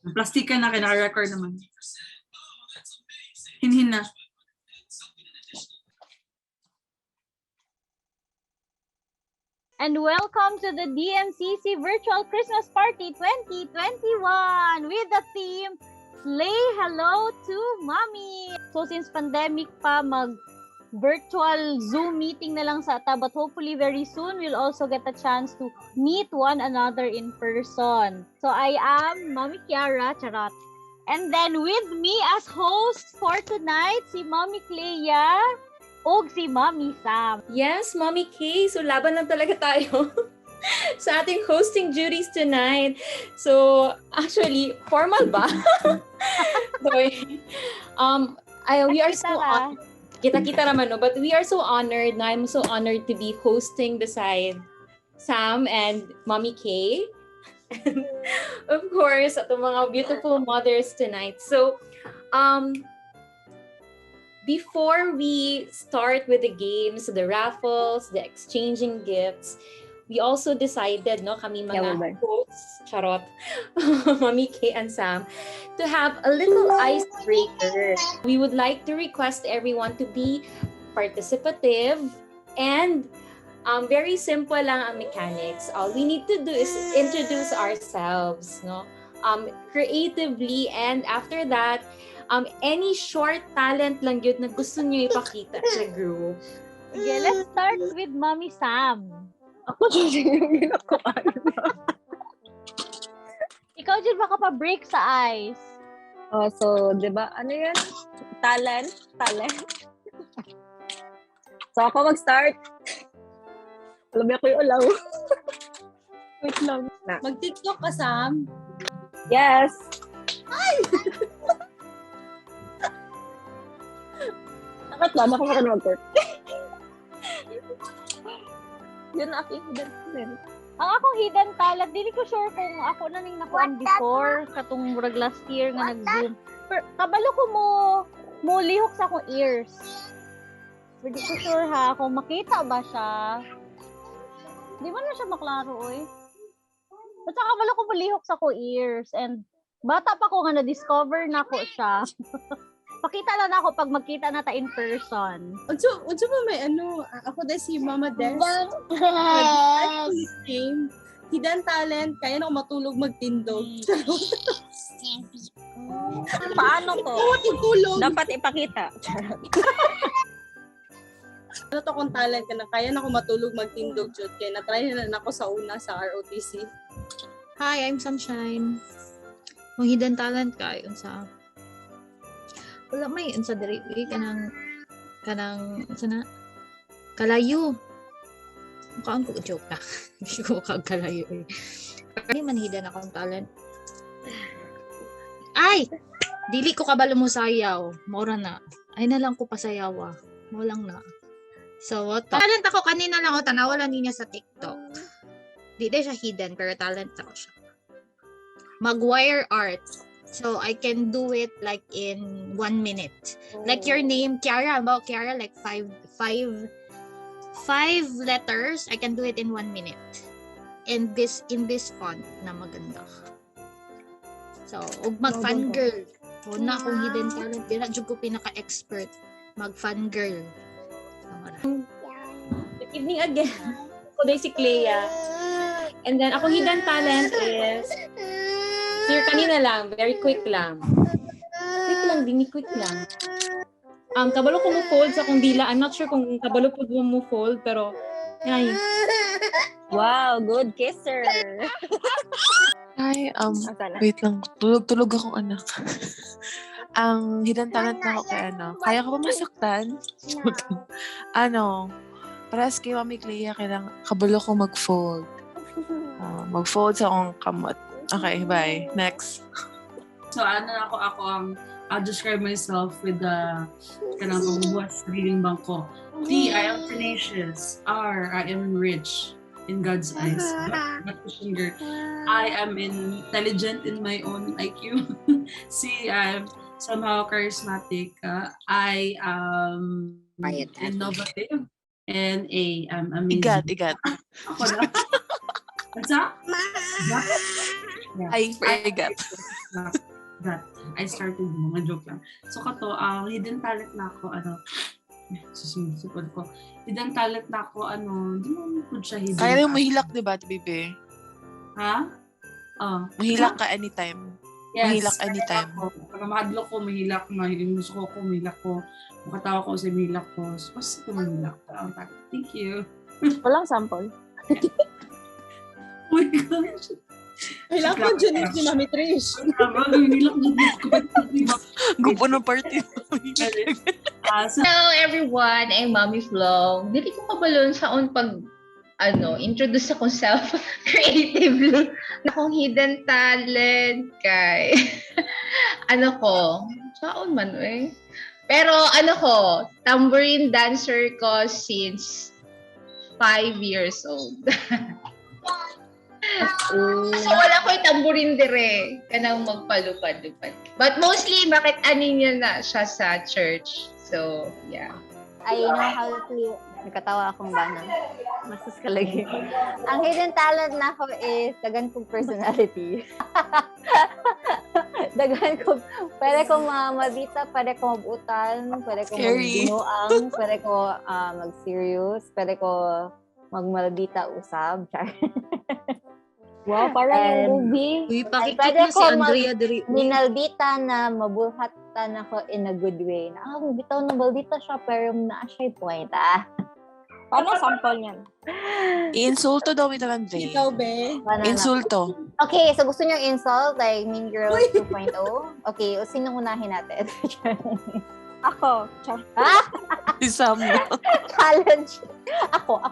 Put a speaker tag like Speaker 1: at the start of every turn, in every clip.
Speaker 1: Plastikan na kay naka-record naman. Hinhin na.
Speaker 2: And welcome to the DMCC Virtual Christmas Party 2021 with the theme Slay Hello to Mommy. So since pandemic pa, mag virtual Zoom meeting na lang sa ata, but hopefully very soon we'll also get a chance to meet one another in person. So I am Mommy Kiara, charot. And then with me as host for tonight, si Mommy Clea og si Mommy Sam.
Speaker 3: Yes, Mommy K. So laban lang talaga tayo sa ating hosting duties tonight. So actually, formal ba? Sorry. We are so
Speaker 2: Kita ka.
Speaker 3: Kita-kita naman, no? But we are so honored. Na I'm so honored to be hosting beside Sam and Mommy K. And of course, atong mga beautiful mothers tonight. So, before we start with the games, the raffles, the exchanging gifts, we also decided, no, kami mga hosts, charot, Mommy K and Sam, to have a little icebreaker. We would like to request everyone to be participative and very simple lang ang mechanics. All we need to do is introduce ourselves, no? Creatively, and after that, any short talent lang yun na gusto niyo ipakita sa group.
Speaker 2: Sige, let's start with Mommy Sam.
Speaker 4: Ako dyan yung ginakuan.
Speaker 2: Ikaw dyan baka pa-break sa ice.
Speaker 4: Oh, so, di ba? Ano yun? Talent? Talent? So, ako mag-start. Alam mo ako yung ulaw.
Speaker 5: Wait lang.
Speaker 4: Na.
Speaker 5: Mag-TikTok ka, Sam.
Speaker 4: Yes! Ay! Dapat lang, ako maka mag-work. Yun ang aking hidden talent.
Speaker 2: Ang akong hidden talent, dili ko sure kung ako na ning nakuan before, katong murag last year nga nag-Zoom. Pero kabalo ko mo lihok sa akong ears. Pero di ko sure ha, kung makita ba siya. Di ba na siya maklaro, oy? Basta kabalo ko mo lihok sa akong ears and bata pa ko nga na-discover na ko siya. Pakita lang ako pag magkita na ta in person.
Speaker 5: Unso ba may ano, ako dahil si Mama Des. Name. Hidden talent, kaya na ako matulog magtindog.
Speaker 4: Paano to?
Speaker 5: Oo, tutulog.
Speaker 4: Dapat ipakita.
Speaker 5: Ano to kung talent ka na, kaya na ako matulog magtindog, jud. Kaya na-try na lang ako sa una sa ROTC.
Speaker 6: Hi, I'm Sunshine. Kung hidden talent ka, unsa wala may unsa diri eh, kanang unsa na kalayo. Mukaan ko joke na. Hindi ko ka kalayo eh. Pero man hidden akong talent. Ay! Dili ko kabalo mo sayaw. Mora na. Ay na lang ko pasayawa. Mo lang na. So, what? Talent ako kanina lang o tanawa lang niya sa TikTok. Di na siya hidden, pero talent ako siya. Mag-wire art. So, I can do it like in 1 minute. Like your name, Kiara. About Kiara, like five letters. I can do it in 1 minute. And this, in this font na maganda. So, ug mag-fangirl. O na akong hidden talent. Di na jud ko pinaka-expert. Mag-fangirl. So, mara.
Speaker 3: Good evening again. Ako day si Clea. And then, ako hidden talent is, sir, kanina lang, very quick lang. Quick lang, dini quick lang. Kabalo ko mo fold sa akong dila. I'm not sure kung kabalo po mo fold, pero, ay,
Speaker 4: Wow, good kisser.
Speaker 7: Hi,
Speaker 4: Asa na?
Speaker 7: Wait lang. Tulog-tulog akong anak. Ang hidden talent na ako kay ano, kaya ko ba masaktan? Ano, parehas kay Mami Clea, kailangan, kabalo ko mag-fold. Mag-fold sa akong kamot. Okay, bye. Next.
Speaker 1: So ano na ako ang I'll describe myself with the kanang pagbubuhat sa sariling bangko. T, I am tenacious. R, I am rich in God's eyes. Not Christian girl. I am intelligent in my own IQ. C, I am somehow charismatic. I am
Speaker 8: Quiet, Abby.
Speaker 1: Innovative. And A, I'm amazing.
Speaker 7: Igat, igat.
Speaker 1: Ako na. What's up? Yeah.
Speaker 7: I for igat.
Speaker 1: That I started, mga joke lang. So kato, ang hidden talent na ako, ano, susunod ko. Hidden talent na ako, ano, di mo po siya hidden.
Speaker 7: Kaya yung mahilak, di ba, bebe?
Speaker 1: Ha? Oh.
Speaker 7: Mahilak ka anytime.
Speaker 1: Yes.
Speaker 7: Mahilak anytime.
Speaker 1: Ako. Pag mahadlok ko, mahilak. Mahilig ko ko, mahilak ko. Makatawa ko sa mahilak ko. So, basta ko mahilak. Thank you.
Speaker 4: Walang sample.
Speaker 1: Oh my gosh.
Speaker 5: Hilak ko dyan si Mami Trish.
Speaker 1: Mahilak ko.
Speaker 7: Grupo ng party.
Speaker 6: Hello everyone, I'm Mommy Flo. Dili ko kabalon sa on pag ano, introduce akong self creatively. Akong hidden talent kay ano ko, saon man eh. Pero ano ko, tambourine dancer ko since 5 years old. So wala ko'y tambourine dire kanang magpalupad-lupad. But mostly bakit anin niya na siya sa church. So, yeah.
Speaker 2: I know how to... Nagkatawa akong bana. Masus ka lagi. Ang hidden talent na ako is dagan kong personality. Dagan ko, pwede ko mabita, pwede ko mabutan, pwede ko magbinuang, pwede ko mag-serious, pwede ko magmalbita usab. Char.
Speaker 4: Wow, parang yung movie.
Speaker 6: Uy, pakikit na si Andrea diri.
Speaker 2: Minalbita na mabuhatan ako in a good way. Na, bitaw na maldita siya, pero naa siya point, ah.
Speaker 4: Paano sample niyan?
Speaker 7: Insulto daw ito, Andre.
Speaker 5: Ikaw, be.
Speaker 7: Insulto.
Speaker 2: Okay, so gusto niyo insult? Like Mean Girls 2.0? Okay, o sinong unahin natin?
Speaker 4: Ako. Char.
Speaker 2: Ah?
Speaker 7: Isama.
Speaker 2: Challenge. Ako.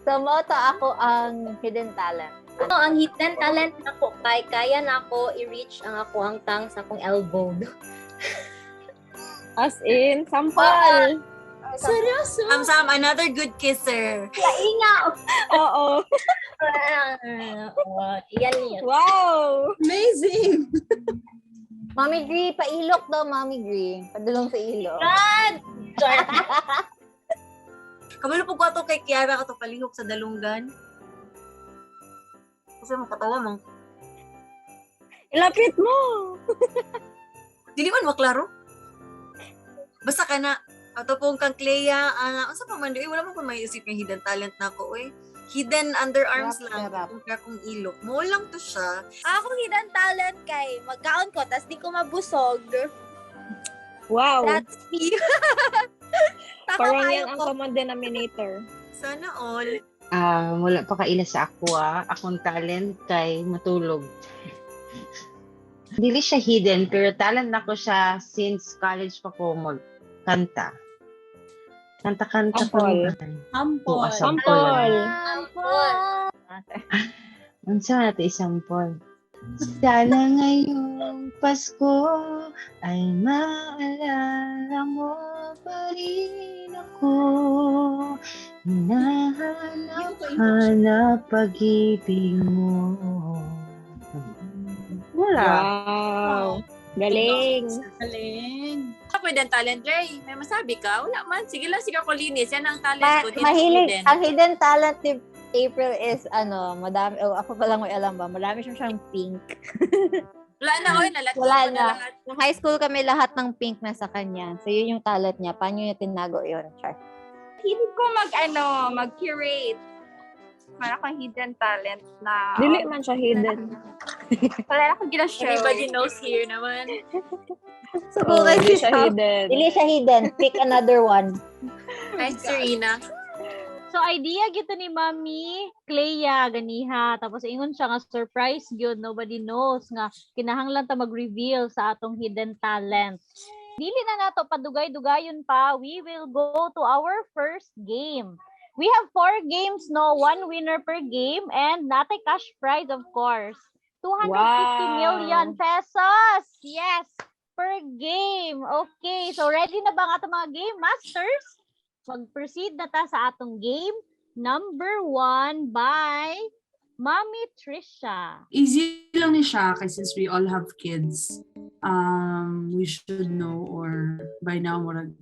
Speaker 2: So, mo to ako ang hidden talent.
Speaker 3: Ano, ang hidden talent nako kay kaya nako i-reach ang ako ang tang sa akong elbow.
Speaker 4: As in, sample.
Speaker 5: Seryoso?
Speaker 8: Sam, another good kisser.
Speaker 3: Lainga.
Speaker 4: Oo.
Speaker 3: Iyan niya.
Speaker 4: Wow!
Speaker 5: Amazing!
Speaker 2: Mami Gree, pailok daw, Mami Gree. Padulong sa ilok.
Speaker 3: God!
Speaker 8: Kabalo po ko ato kay Kiara kato palihok sa dalunggan. Kasi makatawa man.
Speaker 4: Ilapit mo!
Speaker 8: Dili man maklaro. Basta ka na, ato pong kang Clea, unsa pa man di, wala man ko maiisip ng hidden talent na ako, eh. Hidden underarms lang, kung akong ilok. Mo lang to siya.
Speaker 9: Akong hidden talent kay magkaon ko, tas di ko mabusog.
Speaker 4: Wow!
Speaker 9: That's me.
Speaker 4: Parang yan ang common denominator.
Speaker 8: Sana all.
Speaker 10: Wala pa kaila sa ako, ah. Akong talent kay matulog. Dili siya hidden, pero talent na ko siya since college pa ko magkanta. Kanta-kanta ko.
Speaker 5: Sampol.
Speaker 10: Sampol.
Speaker 2: Sampol.
Speaker 10: Unsa na ito isampol? Sana ngayong Pasko ay maalala mo pa rin ako. Hinahanap-hanap pag-ibig mo. Wala.
Speaker 4: Wow. Galing.
Speaker 5: Galing.
Speaker 11: Ako hidden talent, Dre. May masabi ka? Wala man. Sige lang, sige ako linis. Yan ang talent ko.
Speaker 2: Mahilig. Ang hidden talent ni April is, ano, madami, oh, ako pa lang may alam ba, madami siyang pink.
Speaker 11: Wala na, oy, nalat.
Speaker 2: Wala na. Nung high school kami, lahat ng pink na sa kanya. So, yun yung talent niya. Paano niya tinago yun? Char.
Speaker 9: Hilig ko mag-curate. Meron akong hidden talent na...
Speaker 4: Dili man siya hidden.
Speaker 9: Wala akong gina-show.
Speaker 11: Everybody knows here naman.
Speaker 2: So, oh,
Speaker 4: dili siya hidden.
Speaker 2: Dili siya hidden. Pick another one.
Speaker 11: Hi, Serena.
Speaker 2: So, idea gito ni Mami Clea, ganiha. Tapos, ingon siya nga, surprise gyud, nobody knows nga, kinahanglan ta mag-reveal sa atong hidden talent. Dili na nato, padugay-dugayon pa, we will go to our first game. We have 4 games, no? 1 winner per game, and natay cash prize, of course. 250
Speaker 4: wow.
Speaker 2: million pesos! Yes! Per game. Okay, so ready na ba ang atong mga game masters? Mag-proceed na ta sa atong game number 1 by Mommy Trisha.
Speaker 1: Easy lang ni siya kasi since we all have kids, we should know or by now murag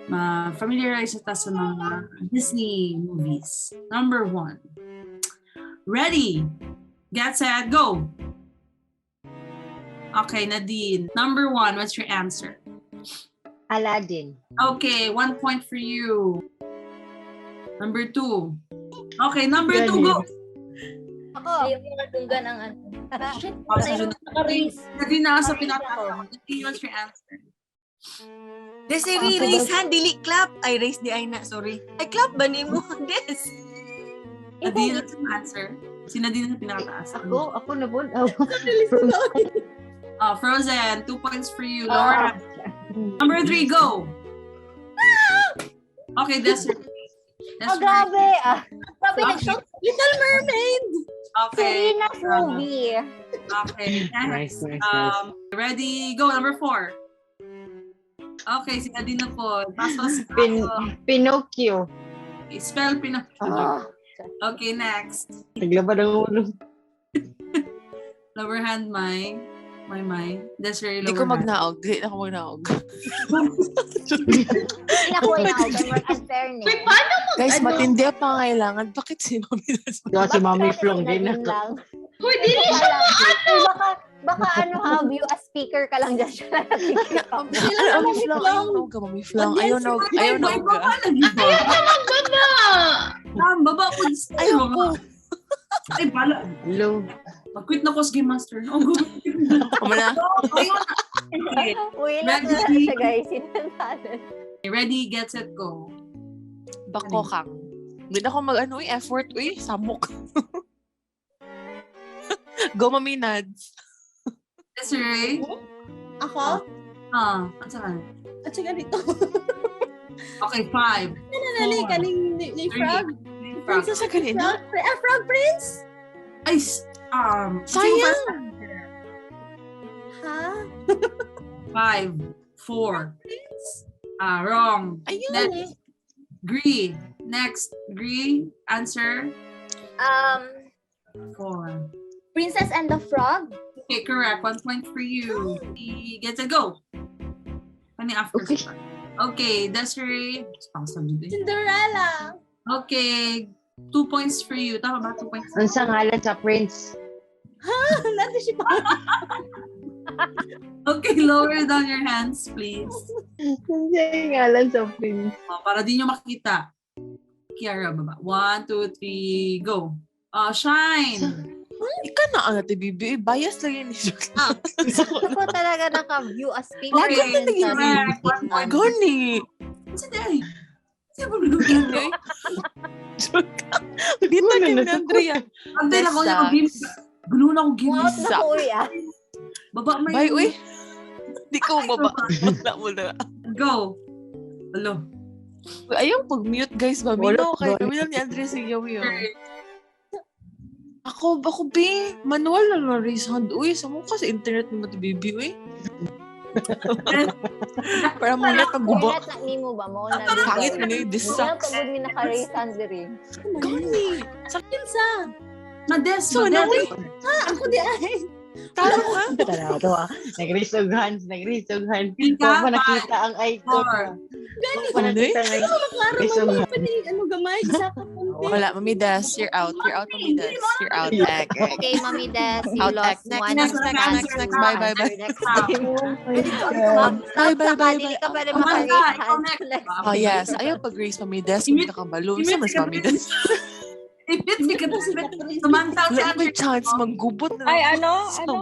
Speaker 1: ma-familiarize ta sa mga Disney movies. Number 1. Ready, get set, go! Okay, Nadine. Number 1, what's your answer?
Speaker 10: Aladdin.
Speaker 1: Okay, 1 point for you. Number 2. Okay, number 2,
Speaker 10: Galing.
Speaker 1: go.
Speaker 9: Ako.
Speaker 2: Ayaw mo natunggan ang ano. Shit,
Speaker 1: Oh,
Speaker 2: patay
Speaker 1: si
Speaker 2: mo naka-raise.
Speaker 1: Nadine na sa pinakataas. Nadine, what's your answer?
Speaker 8: Desiree, raise hand, dili clap. Ay, raise di ay na, sorry. Ay, clap ba ni mo? Des.
Speaker 1: Nadine, what's your answer? Si Nadine sa pinakataas.
Speaker 10: Ako na po. Oh.
Speaker 1: Frozen, 2 points for you. Lower hand. Number 3, go. Okay, Desiree.
Speaker 9: Oh, grabe. Ah.
Speaker 2: Grabe,
Speaker 1: Okay.
Speaker 2: nag-shout.
Speaker 5: Little Mermaid!
Speaker 1: Okay.
Speaker 9: Serena's movie.
Speaker 1: Okay.
Speaker 12: Nice,
Speaker 1: Next.
Speaker 12: nice, nice.
Speaker 1: Ready, go. Number 4. Okay, si Nadine na po. Pasos.
Speaker 10: Pinocchio.
Speaker 1: Spell Pinocchio.
Speaker 9: Ah.
Speaker 1: Okay, next.
Speaker 10: Naglabad ang ulo.
Speaker 1: Lower hand, my. My. Desiree,
Speaker 7: Hindi
Speaker 1: lower
Speaker 7: ko
Speaker 1: hand.
Speaker 7: magnaog. Hindi na ako magnaog.
Speaker 9: Hindi na ko inaog. Ang unfair ni.
Speaker 6: Wait, paano mag
Speaker 7: Guys,
Speaker 6: ano?
Speaker 7: matindi ang pangailangan. Bakit si Mami Des?
Speaker 10: Gawa si Mami Flong din
Speaker 9: Nadine
Speaker 10: ako.
Speaker 9: lang.
Speaker 6: Uy, dili siya
Speaker 9: Uy, baka ano ha, view as speaker ka lang dyan siya.
Speaker 7: Ano, Mami Flong? Ayaw na ka, Mami Flong. Ayaw na, ayaw na ka.
Speaker 1: Baba lagi ba?
Speaker 6: Ayaw ka magbaba!
Speaker 1: Ma'am, baba po.
Speaker 7: Ayaw ko.
Speaker 1: Ay, bala.
Speaker 10: Hello.
Speaker 1: Mag-quit na ko sa Game Master. Oh, go.
Speaker 7: Tama na.
Speaker 1: Ayaw na. Okay.
Speaker 9: Uy, na
Speaker 1: Ready?
Speaker 9: siya guys. Sinantalan.
Speaker 1: Ready, get, set, go.
Speaker 7: Bako kang. Hindi na ako mag-ano, uy, effort, uy, samok. Go, Mami Nads.
Speaker 1: Desiree?
Speaker 5: Ako?
Speaker 1: Ah, ano saan?
Speaker 5: At saka dito.
Speaker 1: Okay, 5.
Speaker 5: Ano na ni kaning ni
Speaker 1: Three.
Speaker 5: Frog?
Speaker 1: Frog.
Speaker 7: Princess sa kanina?
Speaker 5: Frog, Frog Prince?
Speaker 1: Ay,
Speaker 7: Sayang!
Speaker 5: Ha?
Speaker 1: 5, 4.
Speaker 5: Prince?
Speaker 1: Ah, wrong.
Speaker 7: Ayun.
Speaker 1: Next. Gree. Next. Gree. Answer. 4.
Speaker 9: Princess and the Frog?
Speaker 1: Okay, correct. 1 point for you. He gets a go. Ano yung after?
Speaker 10: Okay.
Speaker 1: Okay, Desiree. Sponsor dito eh.
Speaker 5: Cinderella!
Speaker 1: Okay. 2 points for you. Tama ba? 2 points.
Speaker 10: Ang ngalan sa prince?
Speaker 5: Ha? Nandun siya pa.
Speaker 1: Okay, lower down your hands, please.
Speaker 10: Ang ngalan sa prince?
Speaker 1: Oh, para di nyo makita. Kiara, baba. 1, 2, 3, go. Shine!
Speaker 7: Ika na ang ate, Bibi. Eh, bias lang yun.
Speaker 9: Ah. Gusto ko talaga naka-view as speaker.
Speaker 7: Lagot na
Speaker 9: yun sa
Speaker 1: Correct. 1 point.
Speaker 7: Gani.
Speaker 1: Kasi di ay. Kasi ba
Speaker 7: Dito kay ni Andrea.
Speaker 1: Antay lang ako yung game. Gulo na ako game.
Speaker 9: Out na ko, uy, ah.
Speaker 1: Baba may.
Speaker 7: Bye, uy. Di ko baba. Wala mo na.
Speaker 1: Go. Hello.
Speaker 7: Ayaw pag-mute, guys.
Speaker 10: Wala,
Speaker 7: Mami, no. Kaya
Speaker 10: wala.
Speaker 7: kami lang ni Andrea si Yawi. oh. Ako, be. Manual na lang raise hand. Uy, sa mo kasi internet ni Mati Bibi, uy. Para mo na guba.
Speaker 9: Internet na nimo ba mo na?
Speaker 7: Pangit man eh. This
Speaker 9: Wala
Speaker 7: sucks.
Speaker 9: pa gud mi naka-raise hand diri.
Speaker 7: Gani.
Speaker 5: Kinsa?
Speaker 1: Mades,
Speaker 7: So, na,
Speaker 1: mades.
Speaker 7: uy.
Speaker 5: Ha? Ako di ay.
Speaker 7: Taro ka.
Speaker 10: Tara, to ah. Nag-raise og hands, nag-raise og hands.
Speaker 1: Ika,
Speaker 10: Wa pa nakita ang icon.
Speaker 1: 4.
Speaker 5: Gani.
Speaker 10: Wa pa nakita ang icon.
Speaker 5: Klaro
Speaker 10: Raise og
Speaker 5: man
Speaker 10: hands.
Speaker 5: pa ni ano gamay isa ka konti.
Speaker 7: Wala, Mami Des. You're out. You're out, Mami Des. You're out. Ek, ek.
Speaker 9: Okay, Mami Des, you
Speaker 7: Out, ek.
Speaker 9: lost
Speaker 7: Next,
Speaker 9: one
Speaker 7: next, next, next, next. Bye, bye, bye.
Speaker 9: Next time.
Speaker 8: God.
Speaker 7: Bye, bye, bye,
Speaker 9: Dili
Speaker 7: bye.
Speaker 9: ka pwede
Speaker 1: Amanda,
Speaker 9: maka-raise
Speaker 1: ikaw
Speaker 9: hand
Speaker 1: next.
Speaker 9: next.
Speaker 7: Oh, yes. Ayaw pag-raise, Mami Des. Hindi ka kabalo. Sa mas Mami Des.
Speaker 1: Ibit, bigat. Samantha, si
Speaker 7: Wala may
Speaker 1: Andrea.
Speaker 7: chance. Manggubot na.
Speaker 4: Ay, ano? Ano?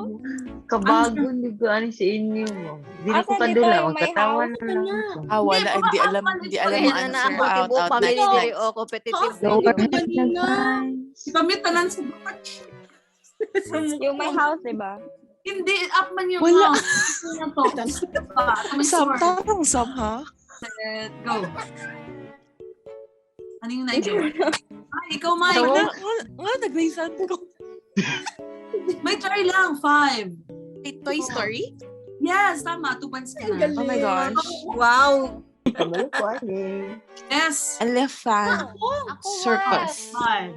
Speaker 10: Kabago ni ko ano sa inyo mo. Di na ko
Speaker 4: Asa dito
Speaker 10: kadula,
Speaker 4: yung may
Speaker 10: magkatawa
Speaker 4: house?
Speaker 10: na lang ako.
Speaker 7: Ah, wala. Hindi alam. Hindi alam ang
Speaker 9: Ano na
Speaker 7: answer.
Speaker 9: ang
Speaker 7: Out,
Speaker 9: tibuok
Speaker 7: out.
Speaker 9: family
Speaker 7: Next,
Speaker 9: diri
Speaker 7: next.
Speaker 9: o competitive
Speaker 10: Lower
Speaker 9: diri.
Speaker 10: hand na guys.
Speaker 1: Pamit na lang sa batch.
Speaker 4: Yung may house, di ba?
Speaker 1: Hindi, up man yung
Speaker 7: Wala.
Speaker 1: mouse. Ito na to. Pa, may
Speaker 7: Sam,
Speaker 1: sword.
Speaker 7: tarong Sam, ha?
Speaker 1: Set, go. Ano yung naibig? Ay, ikaw, Mike.
Speaker 7: Wala, wala, wala, nag-raise hand ko.
Speaker 1: May try lang. 5.
Speaker 7: Wait, Toy Story?
Speaker 1: Yes, tama. 2 points ka na.
Speaker 7: Oh my gosh.
Speaker 8: Wow!
Speaker 10: Kabalo ko ani.
Speaker 1: Yes.
Speaker 7: Elephant
Speaker 9: Ako
Speaker 7: Circus.
Speaker 1: 5.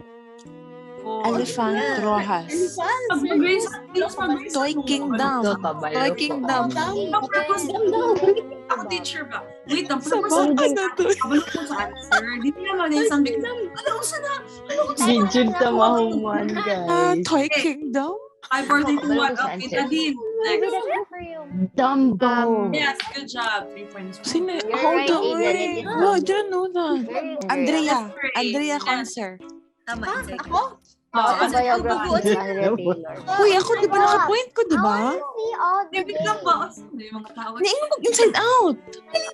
Speaker 1: 4.
Speaker 7: Elephant Rojas.
Speaker 5: Elephant.
Speaker 1: Mag-raise hand, please. Mag-raise
Speaker 7: Toy
Speaker 1: hand.
Speaker 7: Kingdom.
Speaker 10: Ito, kabalo
Speaker 7: Toy
Speaker 10: ko.
Speaker 7: Kingdom.
Speaker 1: Ang purpose, ako teacher ba? Wait, ang
Speaker 7: Sa
Speaker 1: purpose,
Speaker 7: ba? Ano to?
Speaker 1: kabalo ko sa answer. Di nila mag-raise hand. Ano, usa na? Ano, usa na?
Speaker 10: Gijud ta mahuman,
Speaker 7: Ah,
Speaker 10: guys.
Speaker 7: Toy Kingdom?
Speaker 1: 5, 4, 3, 2, 1.
Speaker 9: Kabalo ko sa
Speaker 1: Okay,
Speaker 9: answer.
Speaker 1: Nadine.
Speaker 2: Maybe
Speaker 1: Next.
Speaker 2: that's good for you.
Speaker 10: Dumbo.
Speaker 1: Yes, good job. 3 points.
Speaker 7: Sino?
Speaker 9: You're
Speaker 7: Hold
Speaker 9: right,
Speaker 7: on.
Speaker 9: Aiden. It is
Speaker 7: Oh, I didn't know that.
Speaker 9: Very
Speaker 7: Andrea.
Speaker 1: Desiree.
Speaker 7: Andrea
Speaker 1: Yes.
Speaker 7: Concer.
Speaker 8: Tama, inside.
Speaker 5: Ako?
Speaker 1: Oh,
Speaker 9: Autobiography ni Andrea Taylor.
Speaker 7: Uy, ako, di ba naka-point ko, di ba?
Speaker 9: See all the
Speaker 1: Wait lang ba? Hindi, mga tao.
Speaker 7: Naingon mag Inside Out.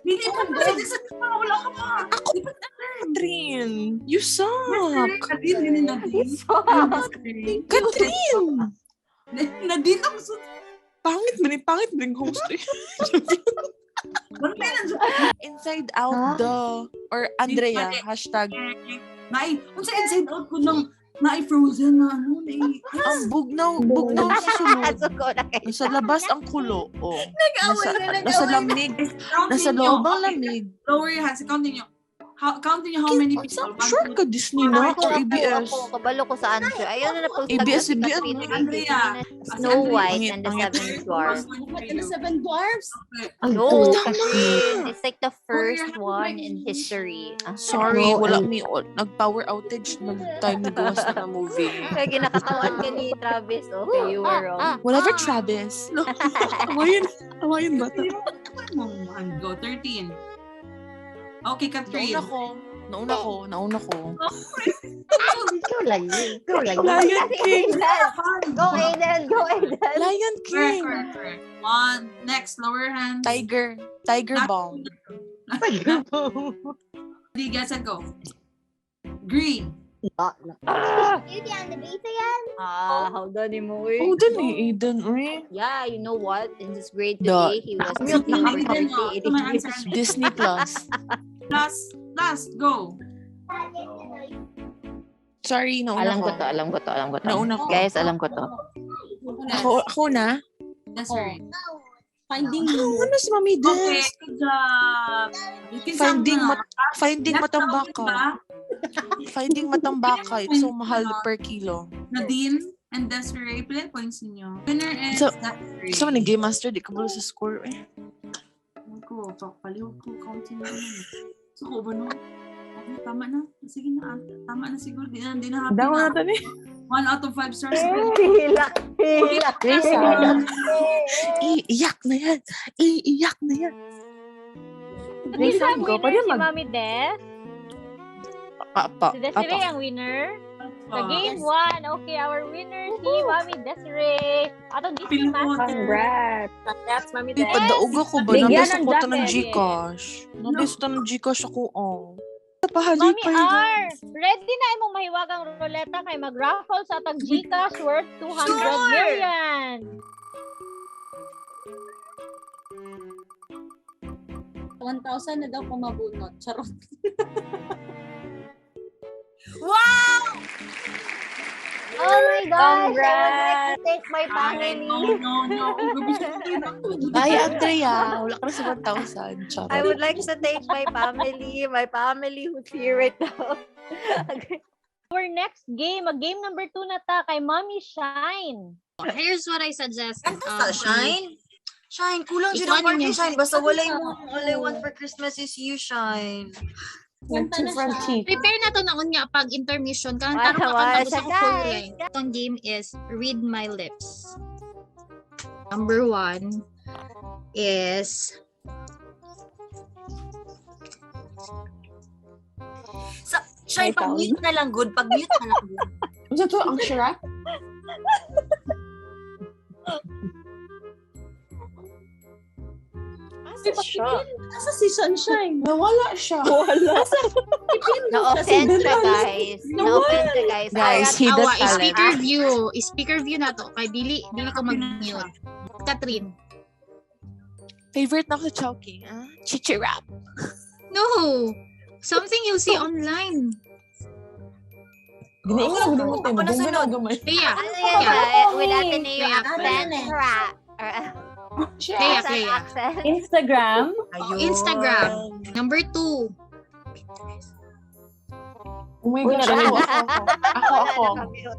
Speaker 1: Hindi pa. Hindi sa wala ka pa.
Speaker 7: Ako, Catherine. You suck.
Speaker 1: Nadine, hindi Nadine.
Speaker 7: Catherine!
Speaker 1: Nadine ang sut.
Speaker 7: Pangit ba ni pangit ba yung host eh?
Speaker 1: Wala na
Speaker 7: Inside Out the or Andrea hashtag
Speaker 1: Nai, unsa Inside Out ko nang naay frozen na ano, naay
Speaker 7: ang bugnaw bugnaw sa sulod.
Speaker 9: Suko na kayo.
Speaker 7: Nasa labas ang kulo. Oh.
Speaker 8: Nag-away
Speaker 7: Nasa,
Speaker 8: na,
Speaker 7: nasa
Speaker 8: nag-away na.
Speaker 7: lamig.
Speaker 1: Count
Speaker 7: Nasa
Speaker 1: ninyo.
Speaker 7: loob ang
Speaker 1: Okay,
Speaker 7: lamig.
Speaker 1: Lower your hands. Count ninyo. Count ninyo how many people. One,
Speaker 7: Sure
Speaker 1: two,
Speaker 7: ka Disney na
Speaker 9: Ako,
Speaker 7: or
Speaker 9: ako,
Speaker 7: ABS.
Speaker 9: ako. Kabalo ko sa answer. Ayaw na na
Speaker 7: ABS-CBN.
Speaker 1: Andrea.
Speaker 9: Snow White and the
Speaker 7: Pangit.
Speaker 9: Seven Dwarfs.
Speaker 5: What and the Seven Dwarfs?
Speaker 10: Ang
Speaker 9: No,
Speaker 7: Oh, tama.
Speaker 9: Katrin. It's like the first
Speaker 1: Your
Speaker 9: one in history. Ah.
Speaker 7: Sorry,
Speaker 10: No,
Speaker 7: wala mi nag-power outage nag time ni gawas na na movie.
Speaker 9: Kaya ginakatawan ka ni Travis. Okay, you were wrong.
Speaker 7: Whatever, Travis. No. Awayin, awayin bata.
Speaker 1: Go, 13. Okay, Catherine.
Speaker 7: Nauna ko. Nauna ko. Nauna ko.
Speaker 9: Ikaw lagi. Ikaw lagi.
Speaker 7: Lion King.
Speaker 9: Go, Aiden. Go, Aiden.
Speaker 7: Lion
Speaker 1: Correct,
Speaker 7: King.
Speaker 1: correct, correct. One. Next, lower hands.
Speaker 7: Tiger. Tiger Bomb.
Speaker 10: Tiger Bomb.
Speaker 1: Ready, guess and go. Green.
Speaker 9: Beauty and the Beast again? Ah, hold on mo. eh.
Speaker 7: Oh, dun eh. Aiden, eh.
Speaker 9: Yeah, you know what? In this grade
Speaker 7: The-
Speaker 9: today, he was
Speaker 1: Mute na
Speaker 9: number
Speaker 1: Aiden, oh.
Speaker 9: 38.
Speaker 1: Ito may answer.
Speaker 7: Disney Plus.
Speaker 1: Last, last, go.
Speaker 7: Sorry, nauna
Speaker 10: Alam
Speaker 7: ko.
Speaker 10: ko to, alam ko to, alam ko to.
Speaker 7: Nauna ko.
Speaker 10: Guys, alam ko to.
Speaker 7: Ako, ako na?
Speaker 1: That's right.
Speaker 5: Finding
Speaker 7: Ako
Speaker 5: Nemo.
Speaker 7: na si Mami
Speaker 1: Okay,
Speaker 7: Des.
Speaker 1: good job. You can
Speaker 7: Finding
Speaker 1: sound
Speaker 7: mat finding
Speaker 1: Last
Speaker 7: matambaka.
Speaker 1: round, diba?
Speaker 7: Finding matambaka. It's so mahal per kilo.
Speaker 1: Nadine and Desiree, pila points ninyo. Winner is
Speaker 7: So,
Speaker 1: Desiree.
Speaker 7: Sa man game master, di ka balo sa score eh.
Speaker 1: Ko, paliw ko, counting na. So, ko ba no? Okay, tama na. Sige na, tama na siguro. Di na happy
Speaker 7: Dama
Speaker 1: na.
Speaker 7: na tani.
Speaker 1: 1 out of 5 stars.
Speaker 9: Hilak. Hilak.
Speaker 7: Iiyak na yan. Iiyak na yan.
Speaker 2: This
Speaker 4: Lisa,
Speaker 2: ang
Speaker 4: go.
Speaker 2: winner
Speaker 4: Pwede
Speaker 2: si
Speaker 4: mag-
Speaker 2: Mami Des.
Speaker 7: Apa,
Speaker 2: Si Desiree
Speaker 7: apa.
Speaker 2: ang winner. Sa
Speaker 1: Ah.
Speaker 2: game 1, okay, our winner si Mami Desiree. Atong Disney
Speaker 1: Pilot.
Speaker 2: Master.
Speaker 4: Congrats.
Speaker 11: Congrats, Mami
Speaker 7: Di
Speaker 11: Des.
Speaker 7: padaog ako ba?
Speaker 4: Bigyan
Speaker 7: Nabes
Speaker 4: ng
Speaker 7: ako ta ng
Speaker 4: jacket.
Speaker 7: Gcash. Nabes ta ng Gcash ako, oh.
Speaker 2: Mami
Speaker 7: Pahalipay na.
Speaker 2: R, ready na imong mahiwagang ruleta kay mag-raffle sa atong GCash worth 200
Speaker 8: Sure!
Speaker 2: million.
Speaker 5: 1,000 na daw pumabunot. Charot.
Speaker 8: Wow!
Speaker 9: Oh my gosh! I would like to
Speaker 4: Congrats.
Speaker 9: thank my
Speaker 1: Ay,
Speaker 9: family.
Speaker 1: no, no, no.
Speaker 7: Ay, Andrea. Wala ka na sa 1,000. Charot.
Speaker 9: I would like to thank my family who's here right now.
Speaker 2: Our next game, mag game number 2 na ta kay Mommy Shine.
Speaker 6: Here's what I suggest.
Speaker 8: Kanta sa Shine. Shine, kulang
Speaker 6: Ikaw
Speaker 8: dyan ang party,
Speaker 6: ninyo.
Speaker 8: Shine. Basta walay mo, all I want for Christmas is you, Shine.
Speaker 5: Kanta na siya.
Speaker 6: Prepare na to na unya pag intermission. Kanang
Speaker 9: Wala,
Speaker 6: tarong
Speaker 9: wala
Speaker 6: makanta gusto
Speaker 9: siya,
Speaker 6: ko full
Speaker 9: guys.
Speaker 6: length. Itong game is Read My Lips. Number 1 is
Speaker 8: Sa, Shine, pag-mute na lang, good. Pag-mute na lang, good.
Speaker 7: Ano to? Ang Shrek?
Speaker 10: Asa siya?
Speaker 5: Asa si Sunshine?
Speaker 7: Nawala siya.
Speaker 4: Wala.
Speaker 9: Na-offend siya, guys. Na-offend siya, guys.
Speaker 7: Guys,
Speaker 9: I
Speaker 7: hidden
Speaker 6: Awa,
Speaker 7: talent.
Speaker 6: speaker view. Speaker view na to. Kay dili, dili ko mag-mute. Catherine.
Speaker 7: Favorite na ako sa Chowking. Ah? Chichirap.
Speaker 6: No! Something you'll see online.
Speaker 7: Ginaingon ako din mo.
Speaker 8: Ako na sunod.
Speaker 7: gamay.
Speaker 6: Kaya,
Speaker 9: Ano yan
Speaker 6: Kaya.
Speaker 9: ba? With Ateneo
Speaker 6: Kaya.
Speaker 9: accent? Ra.
Speaker 6: Kaya,
Speaker 9: Accent,
Speaker 6: kaya.
Speaker 9: accent.
Speaker 3: Instagram.
Speaker 8: Ayun.
Speaker 6: Instagram. Number 2.
Speaker 7: Oh my
Speaker 4: Uy,
Speaker 7: gosh. Ako,
Speaker 4: narinig.
Speaker 7: ako, ako. Ako,
Speaker 9: Wala
Speaker 7: ako.
Speaker 9: na naka-mute.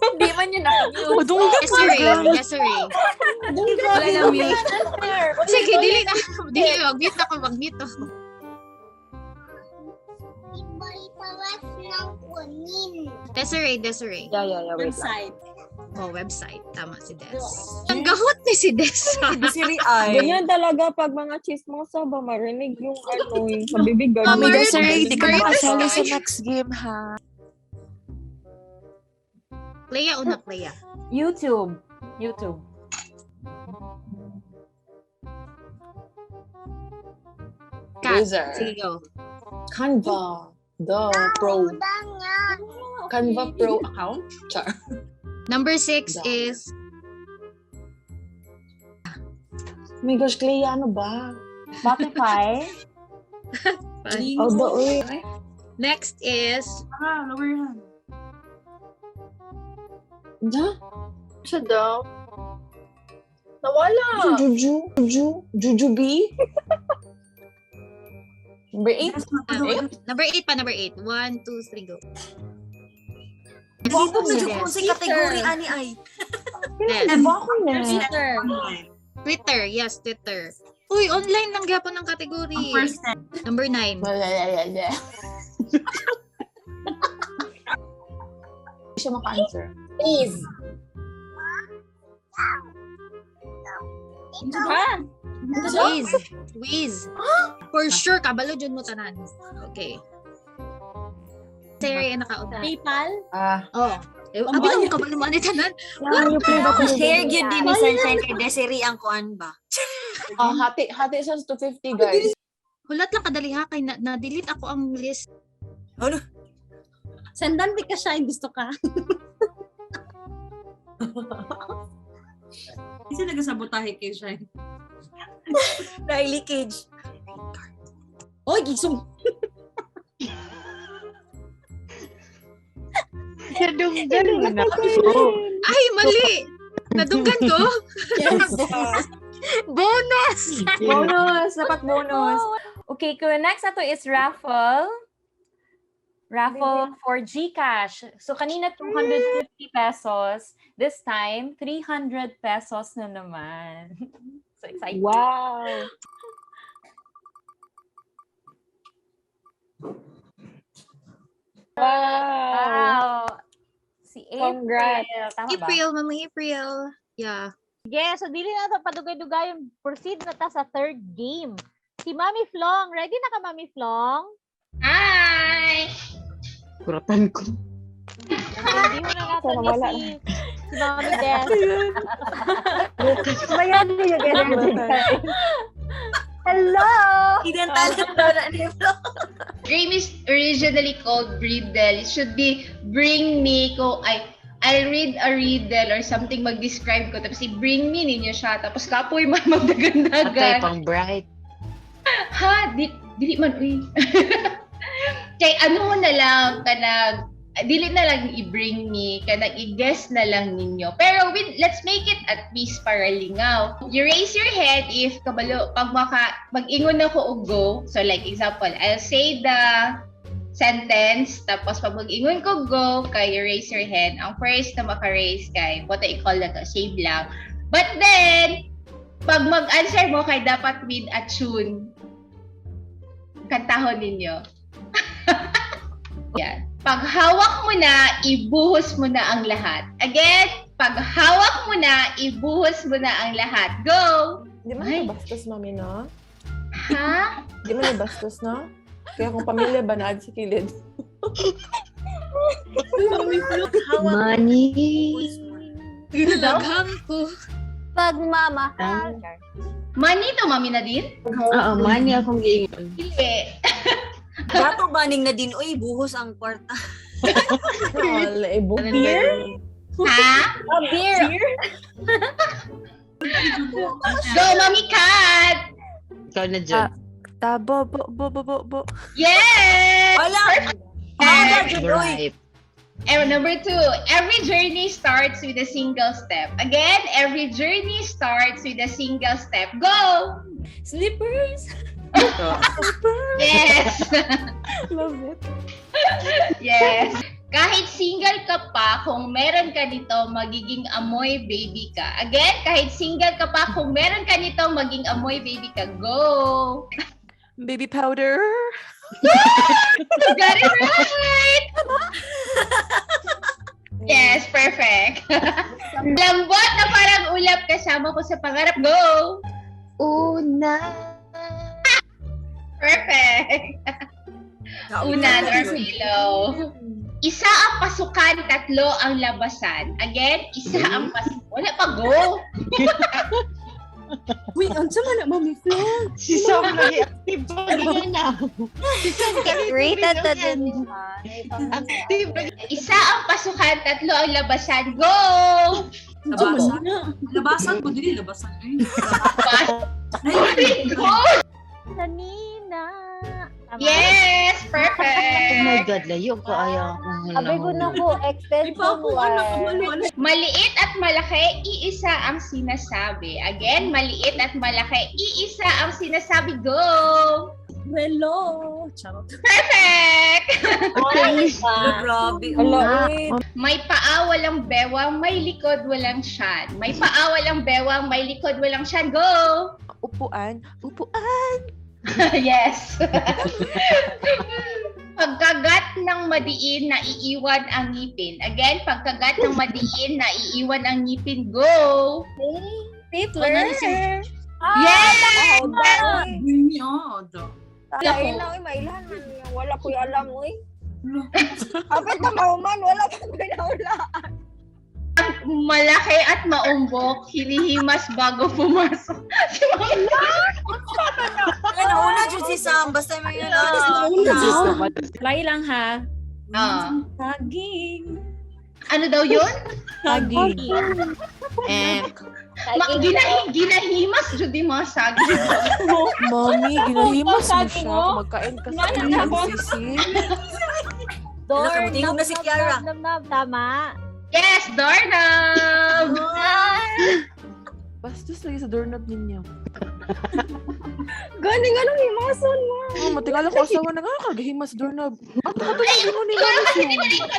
Speaker 11: Hindi man yun naka-mute.
Speaker 7: Madunggan
Speaker 6: Desiree. Desiree.
Speaker 11: Wala na mute.
Speaker 6: Sige, dili na. Dili, mag-mute ako. Mag-mute ako. Desiree, Desiree.
Speaker 4: Yeah, wait lang.
Speaker 5: Website.
Speaker 6: Oh, website. Tama si Des. Ang gahot ni si Des.
Speaker 8: Desiree ay.
Speaker 4: Ganyan talaga pag mga chismosa ba marinig yung ano yung sa bibig ganun.
Speaker 7: Mami Desiree, di ka
Speaker 6: Marites
Speaker 7: makasali sa
Speaker 6: tayo.
Speaker 7: next game, ha?
Speaker 6: Clea, una, Clea.
Speaker 12: YouTube. YouTube.
Speaker 6: Kat,
Speaker 7: Loser.
Speaker 6: sige go.
Speaker 7: Canva. The Pro. Canva Pro account? Char.
Speaker 6: Number 6
Speaker 7: Dami.
Speaker 6: is
Speaker 7: Oh my gosh, Clea, ano ba?
Speaker 12: Spotify.
Speaker 4: Although, uy,
Speaker 6: Next is
Speaker 1: Ah, lower your hand.
Speaker 7: Da?
Speaker 13: Siya daw. Nawala.
Speaker 7: Juju? Juju? Juju B? Number 8?
Speaker 6: Number 8 pa, number 8. 1, 2, 3, go.
Speaker 8: Libog na
Speaker 6: Si
Speaker 8: jud
Speaker 6: Des.
Speaker 8: ko sa category ani ay.
Speaker 6: Des.
Speaker 1: Twitter.
Speaker 6: Twitter, yes, Twitter. Uy, online lang gyapon ang category.
Speaker 1: Ang first step.
Speaker 6: Number 9.
Speaker 7: Hindi siya maka-answer.
Speaker 3: Please.
Speaker 4: Ha?
Speaker 6: Wiz. Wiz. For sure, kabalo dyan mo tanan. Okay. Sarah, yung nakauna.
Speaker 5: PayPal?
Speaker 7: Ah.
Speaker 6: Oh. Eh, abi na mo kabalo mo ani tanan.
Speaker 4: Yeah, you play the
Speaker 8: Share gyud din ni Sunshine kay Desiree ang kuan ba.
Speaker 7: Ah, hati, hati siya sa 250, guys.
Speaker 6: Hulat lang kadali ha kay na, na-delete ako ang list.
Speaker 8: Ano?
Speaker 5: Sendan di ka siya, gusto ka.
Speaker 1: Kasi nagasabotahe kay Shine.
Speaker 8: Dahil leakage.
Speaker 5: Oy, gisong.
Speaker 10: Nadunggan mo na ako.
Speaker 6: Ay, mali. Nadunggan ko?
Speaker 5: Yes.
Speaker 6: Bonus!
Speaker 12: Bonus! Dapat bonus. Okay, ko next na to is raffle. Raffle for GCash. So kanina 250 pesos. This time, 300 pesos na naman. So excited.
Speaker 4: Wow. Wow.
Speaker 12: Wow. Si April.
Speaker 4: Congrats.
Speaker 12: Tama ba?
Speaker 6: April, Mama April. Yeah.
Speaker 2: Sige, so dili na ta padugay-dugayon. Proceed na ta sa third game. Si Mami Flong, ready na ka Mami Flong?
Speaker 14: Hi!
Speaker 10: Kuratan ko.
Speaker 2: Hindi mo na nato
Speaker 4: Sana
Speaker 2: ni
Speaker 4: wala.
Speaker 2: si Mami Des.
Speaker 9: Bayan yung energy. Hello!
Speaker 8: Hidden talent daw na ni Flo.
Speaker 14: Game is originally called Riddle. It should be bring me ko ay I'll read a riddle or something, mag-describe ko. Tapos i-bring me ninyo siya. Tapos kapoy man
Speaker 10: Atay
Speaker 14: magdagandagan.
Speaker 10: pang bright.
Speaker 14: Ha? Di, dili man, uy. Kay ano mo na lang, kanag, dili na lang i-bring me, kanag i-guess na lang ninyo. Pero with, let's make it at least para lingaw. You raise your hand if kabalo, pag maka, mag-ingon ako og go. So like example, I'll say the sentence, tapos pag mag-ingon ko go, kay you raise your hand. Ang first na maka-raise kay, what I call na to, save lang. But then, pag mag-answer mo kay dapat with a tune. Kantahon ninyo. Yan. Pag hawak mo na, ibuhos mo na ang lahat. Again, pag hawak mo na, ibuhos mo na ang lahat. Go!
Speaker 13: Di man
Speaker 14: Ay.
Speaker 13: na bastos, mami, no?
Speaker 14: Ha?
Speaker 13: Di man na bastos, no? Kaya kung pamilya ba naad sa kilid.
Speaker 10: Money.
Speaker 6: Daghang ko.
Speaker 9: Pagmamahal.
Speaker 14: Money to, Mami Nadine?
Speaker 10: Oo, money akong giingon.
Speaker 14: Dili.
Speaker 8: Dato baning na din oy buhos ang kwarta.
Speaker 13: Wala, eh,
Speaker 4: Beer?
Speaker 14: Ha?
Speaker 3: Oh, beer.
Speaker 14: Go, Mami Kat!
Speaker 10: Ikaw na dyan.
Speaker 7: Tabo, bo, bo, bo, bo, bo.
Speaker 14: Yes!
Speaker 8: Wala.
Speaker 14: Perfect!
Speaker 10: Bright.
Speaker 14: And number 2, every journey starts with a single step. Again, every journey starts with a single step. Go!
Speaker 3: Slippers.
Speaker 14: Yes!
Speaker 13: Love it.
Speaker 14: Yes. Kahit single ka pa, kung meron ka nito, magiging amoy baby ka. Again, kahit single ka pa, kung meron ka nito, maging amoy baby ka. Go!
Speaker 7: Baby powder.
Speaker 14: You got it right! Yes, perfect. Lambot na parang ulap kasama ko sa pangarap. Go!
Speaker 10: Una.
Speaker 14: Perfect. Unan or pillow. Isa ang pasukan, tatlo ang labasan. Again, isa ang pasukan. Wala pa, go!
Speaker 5: Uy, unsa man na, Mami Flo?
Speaker 10: Si Sam lagi active pa na. Si Sam
Speaker 9: Rated na din.
Speaker 10: Active.
Speaker 14: Isa ang pasukan, tatlo ang labasan. Go!
Speaker 1: Labasan. Labasan ko, dili labasan. Ay.
Speaker 14: Go!
Speaker 2: Kanina. Tama.
Speaker 14: Yes! Perfect!
Speaker 10: Oh my God, layo ko ayaw akong
Speaker 9: Abay ko na ko, extension wire.
Speaker 14: Maliit at malaki, iisa ang sinasabi. Again, maliit at malaki, iisa ang sinasabi. Go!
Speaker 5: Hello. Charot.
Speaker 14: Perfect!
Speaker 8: Grabe.
Speaker 4: Hala, uy.
Speaker 14: May paa, walang bewang, may likod, walang tiyan. May paa, walang bewang, may likod, walang tiyan. Go!
Speaker 7: Upuan. Upuan.
Speaker 14: Yes. Pagkagat ng madiin, naiiwan ang ngipin. Again, pagkagat ng madiin, naiiwan ang ngipin. Go!
Speaker 4: Stapler.
Speaker 14: Yes!
Speaker 1: Bring me on.
Speaker 4: Ay, na, uy, mailhan man niya. Wala ko'y alam, uy. Kapit na mauman, wala pa ko'y naulaan.
Speaker 14: Malaki at maumbok, hinihimas bago pumasok. Si Mami.
Speaker 8: Ay, nauna jud si Sam. Basta may yun.
Speaker 5: Nauna si Sam.
Speaker 3: Try lang ha.
Speaker 14: Ah.
Speaker 3: Saging.
Speaker 14: Ano daw yun?
Speaker 13: Saging.
Speaker 8: Eh,
Speaker 14: Ginahimas jud yung mga saging.
Speaker 7: Mommy, ginahimas mo
Speaker 3: Saging,
Speaker 7: siya.
Speaker 3: oh.
Speaker 7: Kung magkain ka sa
Speaker 3: Ano na ako?
Speaker 7: MCC.
Speaker 9: Door,
Speaker 8: Ano, tingog na si
Speaker 9: knob,
Speaker 8: Kiara.
Speaker 2: Knob, knob, knob. Tama.
Speaker 14: Yes, doorknob!
Speaker 7: Bastos lagi sa doorknob ninyo.
Speaker 4: Gani, nga nung himason mo.
Speaker 7: Oh, matingala ko asawa na nga kagahimas doorknob. At ako to mo ni
Speaker 14: Pero kasi di ba yung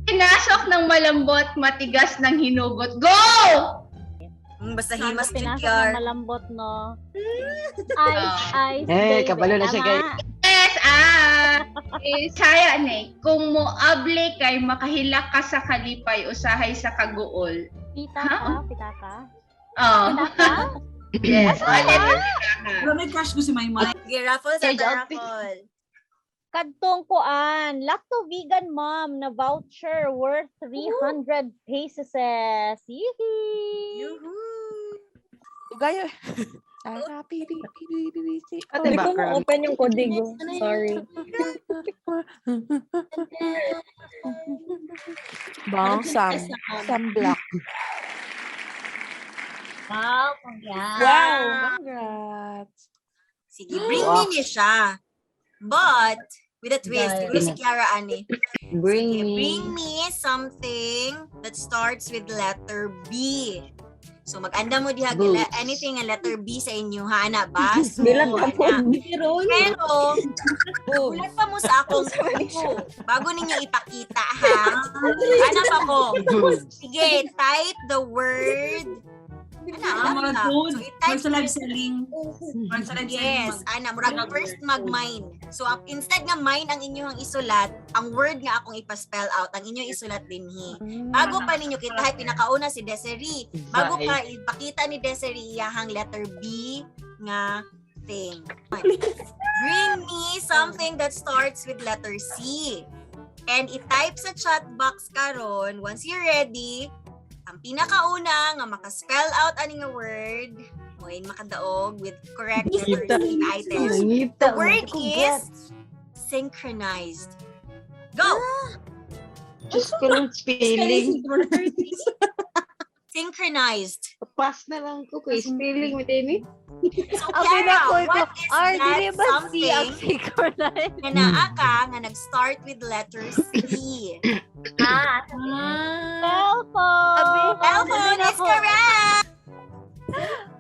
Speaker 14: pinasok ng malambot, matigas ng hinugot. Go!
Speaker 8: Basta himas jud
Speaker 2: Pinasok
Speaker 8: Kiara.
Speaker 2: ng malambot, no? Ice, ice,
Speaker 10: Eh,
Speaker 2: baby.
Speaker 10: kabalo na siya,
Speaker 2: Tama.
Speaker 10: guys.
Speaker 14: Yes, ah. Eh, saya ni, kung moable kay makahilak ka sa kalipay usahay sa kaguol.
Speaker 2: Pitaka, pitaka.
Speaker 14: Oh.
Speaker 2: Pitaka?
Speaker 14: Yes.
Speaker 1: Pero may crush ko si Maymay.
Speaker 8: Sige, raffle sa
Speaker 10: Change outfit.
Speaker 8: raffle.
Speaker 2: Kadtong kuan, Lacto Vegan Mom na voucher worth 300 pesos. Yee!
Speaker 8: Yuhu!
Speaker 7: Gaya. Tara, pi, pi, pi, pi, pi, pi, pi.
Speaker 10: Ate
Speaker 4: Hindi ko
Speaker 10: background.
Speaker 4: ma-open yung kodigo. Sorry.
Speaker 7: Bang, Sam. Sam Black.
Speaker 2: Wow, congrats.
Speaker 4: Wow!
Speaker 7: Congrats.
Speaker 8: Sige, bring me ni siya. But, with a twist. Siguro si Kiara, ani.
Speaker 10: Bring
Speaker 8: Sige,
Speaker 10: me.
Speaker 8: bring me something that starts with letter B. So mag-anda mo diha gila
Speaker 10: Boots.
Speaker 8: anything nga letter B sa inyo ha ana ba? So,
Speaker 4: Bilang ka po.
Speaker 8: ana. Pero ulat pa mo sa akong buko bago ninyo ipakita ha. Ana pa ko.
Speaker 10: Boobs.
Speaker 8: Sige, type the word. Ana,
Speaker 1: Ah,
Speaker 8: alam
Speaker 1: mga
Speaker 8: ka.
Speaker 1: food.
Speaker 8: So i-type
Speaker 1: Murag sa live selling. Murag sa live selling.
Speaker 8: Yes, ana, murag first mag-mine. So instead nga mine ang inyong isulat, ang word nga akong ipa-spell out, ang inyong isulat dinhi. Bago pa ninyo kita, hay, pinakauna si Desiree. Bago pa ipakita ni Desiree iyahang letter B nga thing. Bring me something that starts with letter C. And i-type sa chat box karon once you're ready, ang pinakauna nga maka-spell out ani nga word, moin makadaog with correct letter C items.
Speaker 10: Ngita.
Speaker 8: The word is synchronized. Go!
Speaker 10: Diyos ko lang spelling.
Speaker 8: Synchronized.
Speaker 10: Pass na lang ko kay spelling mo ini.
Speaker 8: So,
Speaker 9: Ang
Speaker 8: Kiara,
Speaker 9: pinakoy ko,
Speaker 8: what is
Speaker 9: R,
Speaker 8: that
Speaker 9: dili ba C ang
Speaker 8: something
Speaker 9: synchronized?
Speaker 8: nga naa ka nga nag-start with letter C?
Speaker 2: Ah, cellphone.
Speaker 8: Cellphone is correct!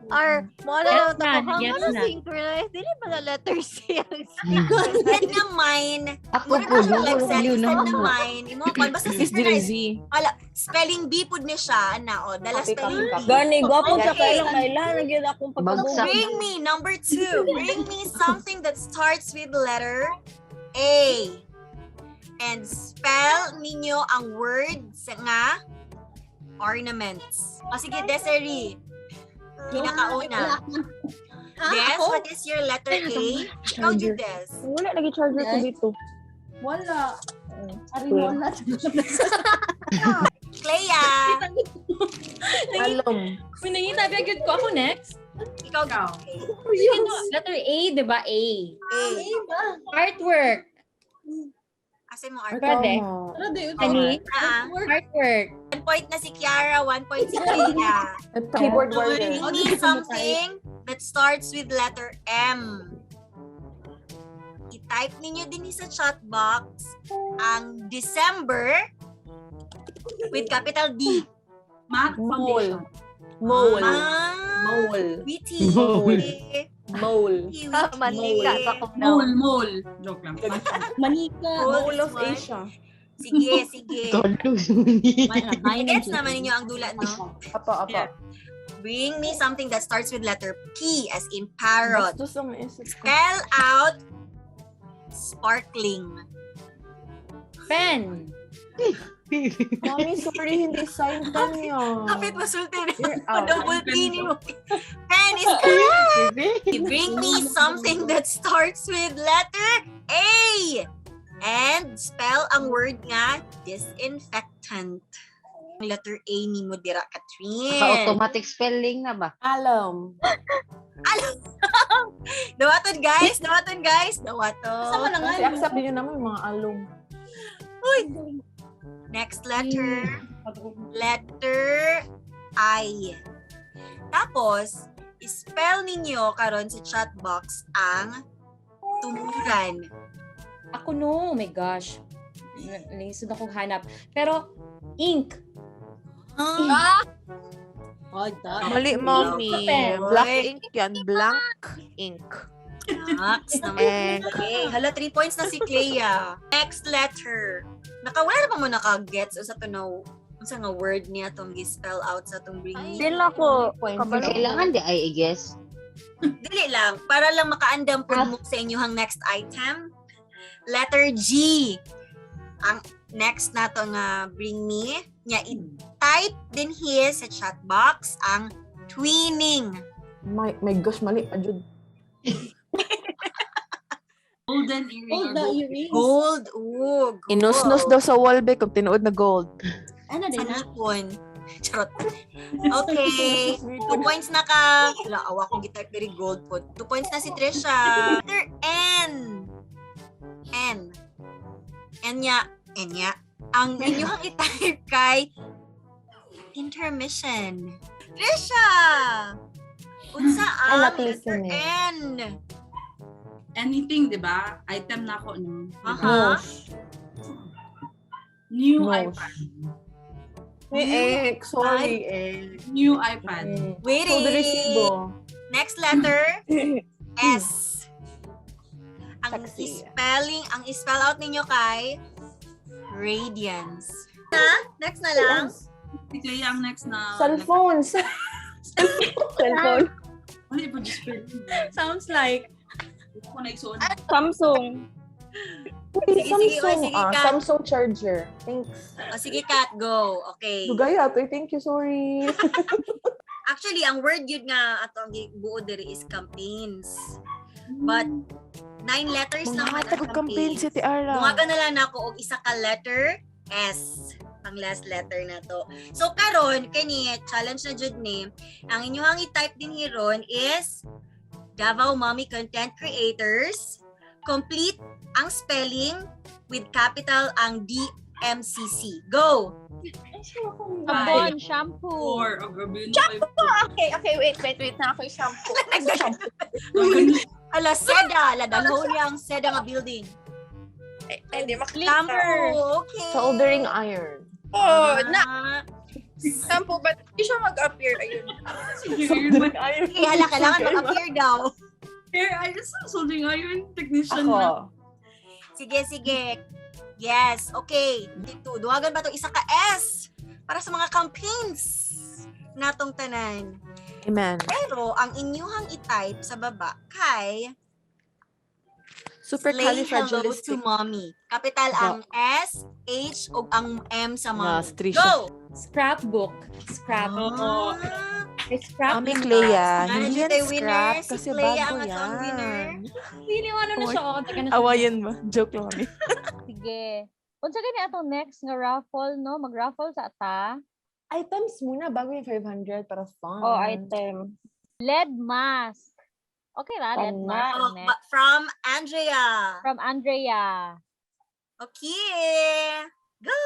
Speaker 9: R, mo na
Speaker 3: Gets
Speaker 9: lang
Speaker 3: na,
Speaker 9: ako, hang
Speaker 3: gets
Speaker 9: ano
Speaker 3: na.
Speaker 9: synchronized? Dili ba na letter C ang synchronized?
Speaker 8: Instead nga mine,
Speaker 10: Ako
Speaker 8: mura
Speaker 10: po,
Speaker 8: na siya like
Speaker 10: no,
Speaker 8: set,
Speaker 10: yun
Speaker 8: instead
Speaker 10: na.
Speaker 8: na mine, imo kon basta
Speaker 7: Is dili
Speaker 8: synchronized.
Speaker 7: Z.
Speaker 8: Wala, spelling B pud ni siya, ana o, dala spelling B.
Speaker 4: Gani, gwapo sa
Speaker 8: Okay.
Speaker 4: kailang kailan. Nagyan akong pagkabuhi.
Speaker 10: Bagsak.
Speaker 8: Bring me number 2. Bring me something that starts with letter A. And spell ninyo ang word sa nga Ornaments. O sige, Desiree. Kinakauna.
Speaker 5: Ah,
Speaker 8: Des,
Speaker 5: ako?
Speaker 8: what is your letter A? Ikaw,
Speaker 13: Charger.
Speaker 8: Des.
Speaker 13: Wala lagi charger ko dito.
Speaker 5: Wala. Arinola.
Speaker 8: Clea.
Speaker 13: Alom.
Speaker 3: May nangita, gyud ko. Ako next.
Speaker 8: Ikaw.
Speaker 3: Sino? Letter A, di ba? A.
Speaker 8: A.
Speaker 3: Artwork.
Speaker 8: Asa mo art?
Speaker 3: Pwede. Ani?
Speaker 8: Ah.
Speaker 3: Artwork.
Speaker 8: 1 point na si Kiara, 1 point si Clea.
Speaker 13: Keyboard warrior.
Speaker 8: We need something that starts with letter M. I-type ninyo din sa chat box ang December with capital D.
Speaker 1: Math
Speaker 13: Mole. Mole.
Speaker 8: Ah,
Speaker 13: Mole.
Speaker 8: Witty.
Speaker 13: Mole. Mole.
Speaker 9: Manika sa kong
Speaker 1: Mole, mole. Joke lang.
Speaker 5: Manika.
Speaker 13: Mole of
Speaker 8: One.
Speaker 13: Asia.
Speaker 8: Sige, sige. Gets naman ninyo ang dula, no?
Speaker 13: Apa, apa.
Speaker 8: Bring me something that starts with letter P as in parrot.
Speaker 13: Bastos ang naisip ko.
Speaker 8: Spell out sparkling.
Speaker 3: Pen.
Speaker 13: Mami, sorry, hindi sign pen yun.
Speaker 8: Kapit masulti na.
Speaker 13: You're out.
Speaker 8: Double P ni mo. Pen is correct. Bring me something that starts with letter A. And spell ang word nga disinfectant. Letter A ni mo dira, Katrin.
Speaker 10: Naka-automatic spelling na ba?
Speaker 13: Alam.
Speaker 8: Dawaton guys, dawaton guys, dawaton.
Speaker 5: Sama na nga.
Speaker 13: Kasi accept din yun naman yung mga alum.
Speaker 8: Uy. Next letter. Letter I. Tapos, spell ninyo karon sa chat box ang tumuran.
Speaker 3: Ako no, oh my gosh. Lisod akong hanap. Pero, ink.
Speaker 8: Ah!
Speaker 5: Oh,
Speaker 7: Mali, mommy.
Speaker 3: Pen.
Speaker 7: Black ink yan. Blank ink.
Speaker 8: Max naman. Okay. Hala, 3 points na si Clea. Next letter. Nakawala na pa mo naka-gets o sa tunaw unsa nga word niya tong gi-spell out sa tong bring me.
Speaker 4: Din ako. Kabalo.
Speaker 10: Kailangan di ay i-guess.
Speaker 8: Dili lang. Para lang makaandam po mo sa inyong next item. Letter G. Ang next nato nga bring me, nya i-type din here sa chat box ang twinning.
Speaker 13: My gosh, mali pa jud.
Speaker 1: Golden earring.
Speaker 5: Gold
Speaker 1: or
Speaker 5: na
Speaker 1: gold.
Speaker 5: earrings.
Speaker 8: Gold. Ooh, gold.
Speaker 7: Inusnos daw sa wall be kung tinuod na gold.
Speaker 5: Ano
Speaker 8: Sa
Speaker 5: din na?
Speaker 8: ngipon. Charot. Okay. 2 points na ka. Wala, awa kong gitype diri gold po. 2 points na si Trisha. Letter N. N. N niya. N niya. Ang inyong i-type kay intermission. Trisha! Unsa
Speaker 13: I
Speaker 8: ang
Speaker 13: like
Speaker 8: letter
Speaker 13: listening.
Speaker 8: N?
Speaker 1: Anything, di ba? Item na ako, no? Di ba?
Speaker 8: Aha.
Speaker 13: Nose.
Speaker 1: New
Speaker 13: Nose.
Speaker 1: iPad.
Speaker 13: May X. Sorry, X.
Speaker 1: New iPad.
Speaker 8: Waiting.
Speaker 13: So, the resibo.
Speaker 8: Next letter, S. Ang
Speaker 13: Sexy.
Speaker 8: spelling, ang spell out ninyo kay radiance. Na? Next na lang.
Speaker 1: Si Clea ang next na.
Speaker 13: Cellphone.
Speaker 4: Cellphone.
Speaker 1: Mali pa just spell.
Speaker 5: Sounds like.
Speaker 1: Ako na isuon.
Speaker 4: Samsung.
Speaker 8: Sige, sige,
Speaker 13: Samsung.
Speaker 8: oy, sige,
Speaker 13: ah,
Speaker 8: Kat.
Speaker 13: Samsung charger. Thanks.
Speaker 8: O sige, Kat, go. Okay.
Speaker 13: Dugay ato. Thank you, sorry.
Speaker 8: Actually, ang word yun nga ato ang buo diri is campaigns. But 9 letters
Speaker 7: Mga
Speaker 8: naman ang
Speaker 7: hatag og campaign
Speaker 8: campaigns.
Speaker 7: si Tiara.
Speaker 8: Dungagan na lang nako og isa ka letter S ang last letter na to. So karon kani challenge na jud ni ang inyong i-type din hiron is Davao Mommy Content Creators complete ang spelling with capital ang DMCC. Go.
Speaker 2: Sabon, shampoo.
Speaker 1: Four. Oh, grabe yun.
Speaker 14: Shampoo! Okay, wait. Na ako yung shampoo. Asa shampoo?
Speaker 8: Ala seda, ala dalhon niya ang seda nga building.
Speaker 14: Ay, hindi makita.
Speaker 8: Shampoo, okay.
Speaker 13: Soldering iron.
Speaker 14: Oh, na
Speaker 8: Ah.
Speaker 14: shampoo, but hindi siya mag-appear. Ayun.
Speaker 13: Soldering iron.
Speaker 8: Okay, hala, kailangan mag-appear daw.
Speaker 1: Hair, I just soldering iron technician na.
Speaker 13: Ako.
Speaker 8: Sige, sige. Yes, okay. Dito, duwagan ba to isa ka S para sa mga campaigns natong tanan.
Speaker 7: Amen.
Speaker 8: Pero ang inyuhang i-type sa baba kay Slay hello to
Speaker 7: Supercalifragilistic.
Speaker 8: mommy. Capital ang S, H, ug ang M sa
Speaker 7: Na,
Speaker 8: mommy.
Speaker 7: si Trisha.
Speaker 8: Go!
Speaker 3: Scrapbook. Scrap.
Speaker 1: Oo.
Speaker 3: May scrap.
Speaker 7: Mami Clea,
Speaker 8: Ano
Speaker 7: hindi yan
Speaker 8: tayo winner?
Speaker 7: scrap
Speaker 8: Si
Speaker 7: kasi
Speaker 8: Clea
Speaker 7: bago
Speaker 8: ang atong winner.
Speaker 7: yan.
Speaker 3: Hindi ano na siya. Oh, taga na siya.
Speaker 7: Awayan ba? Joke lang kami.
Speaker 2: Sige. Unsa gani atong next nga raffle, no? Mag-raffle sa ata.
Speaker 13: Items muna bago yung 500 para fun.
Speaker 4: Oh, item.
Speaker 2: Lead mask. Okay ra, lead
Speaker 4: Tama.
Speaker 2: mask
Speaker 8: Oh,
Speaker 2: ang next.
Speaker 8: from Andrea.
Speaker 2: From Andrea.
Speaker 8: Okay. Go!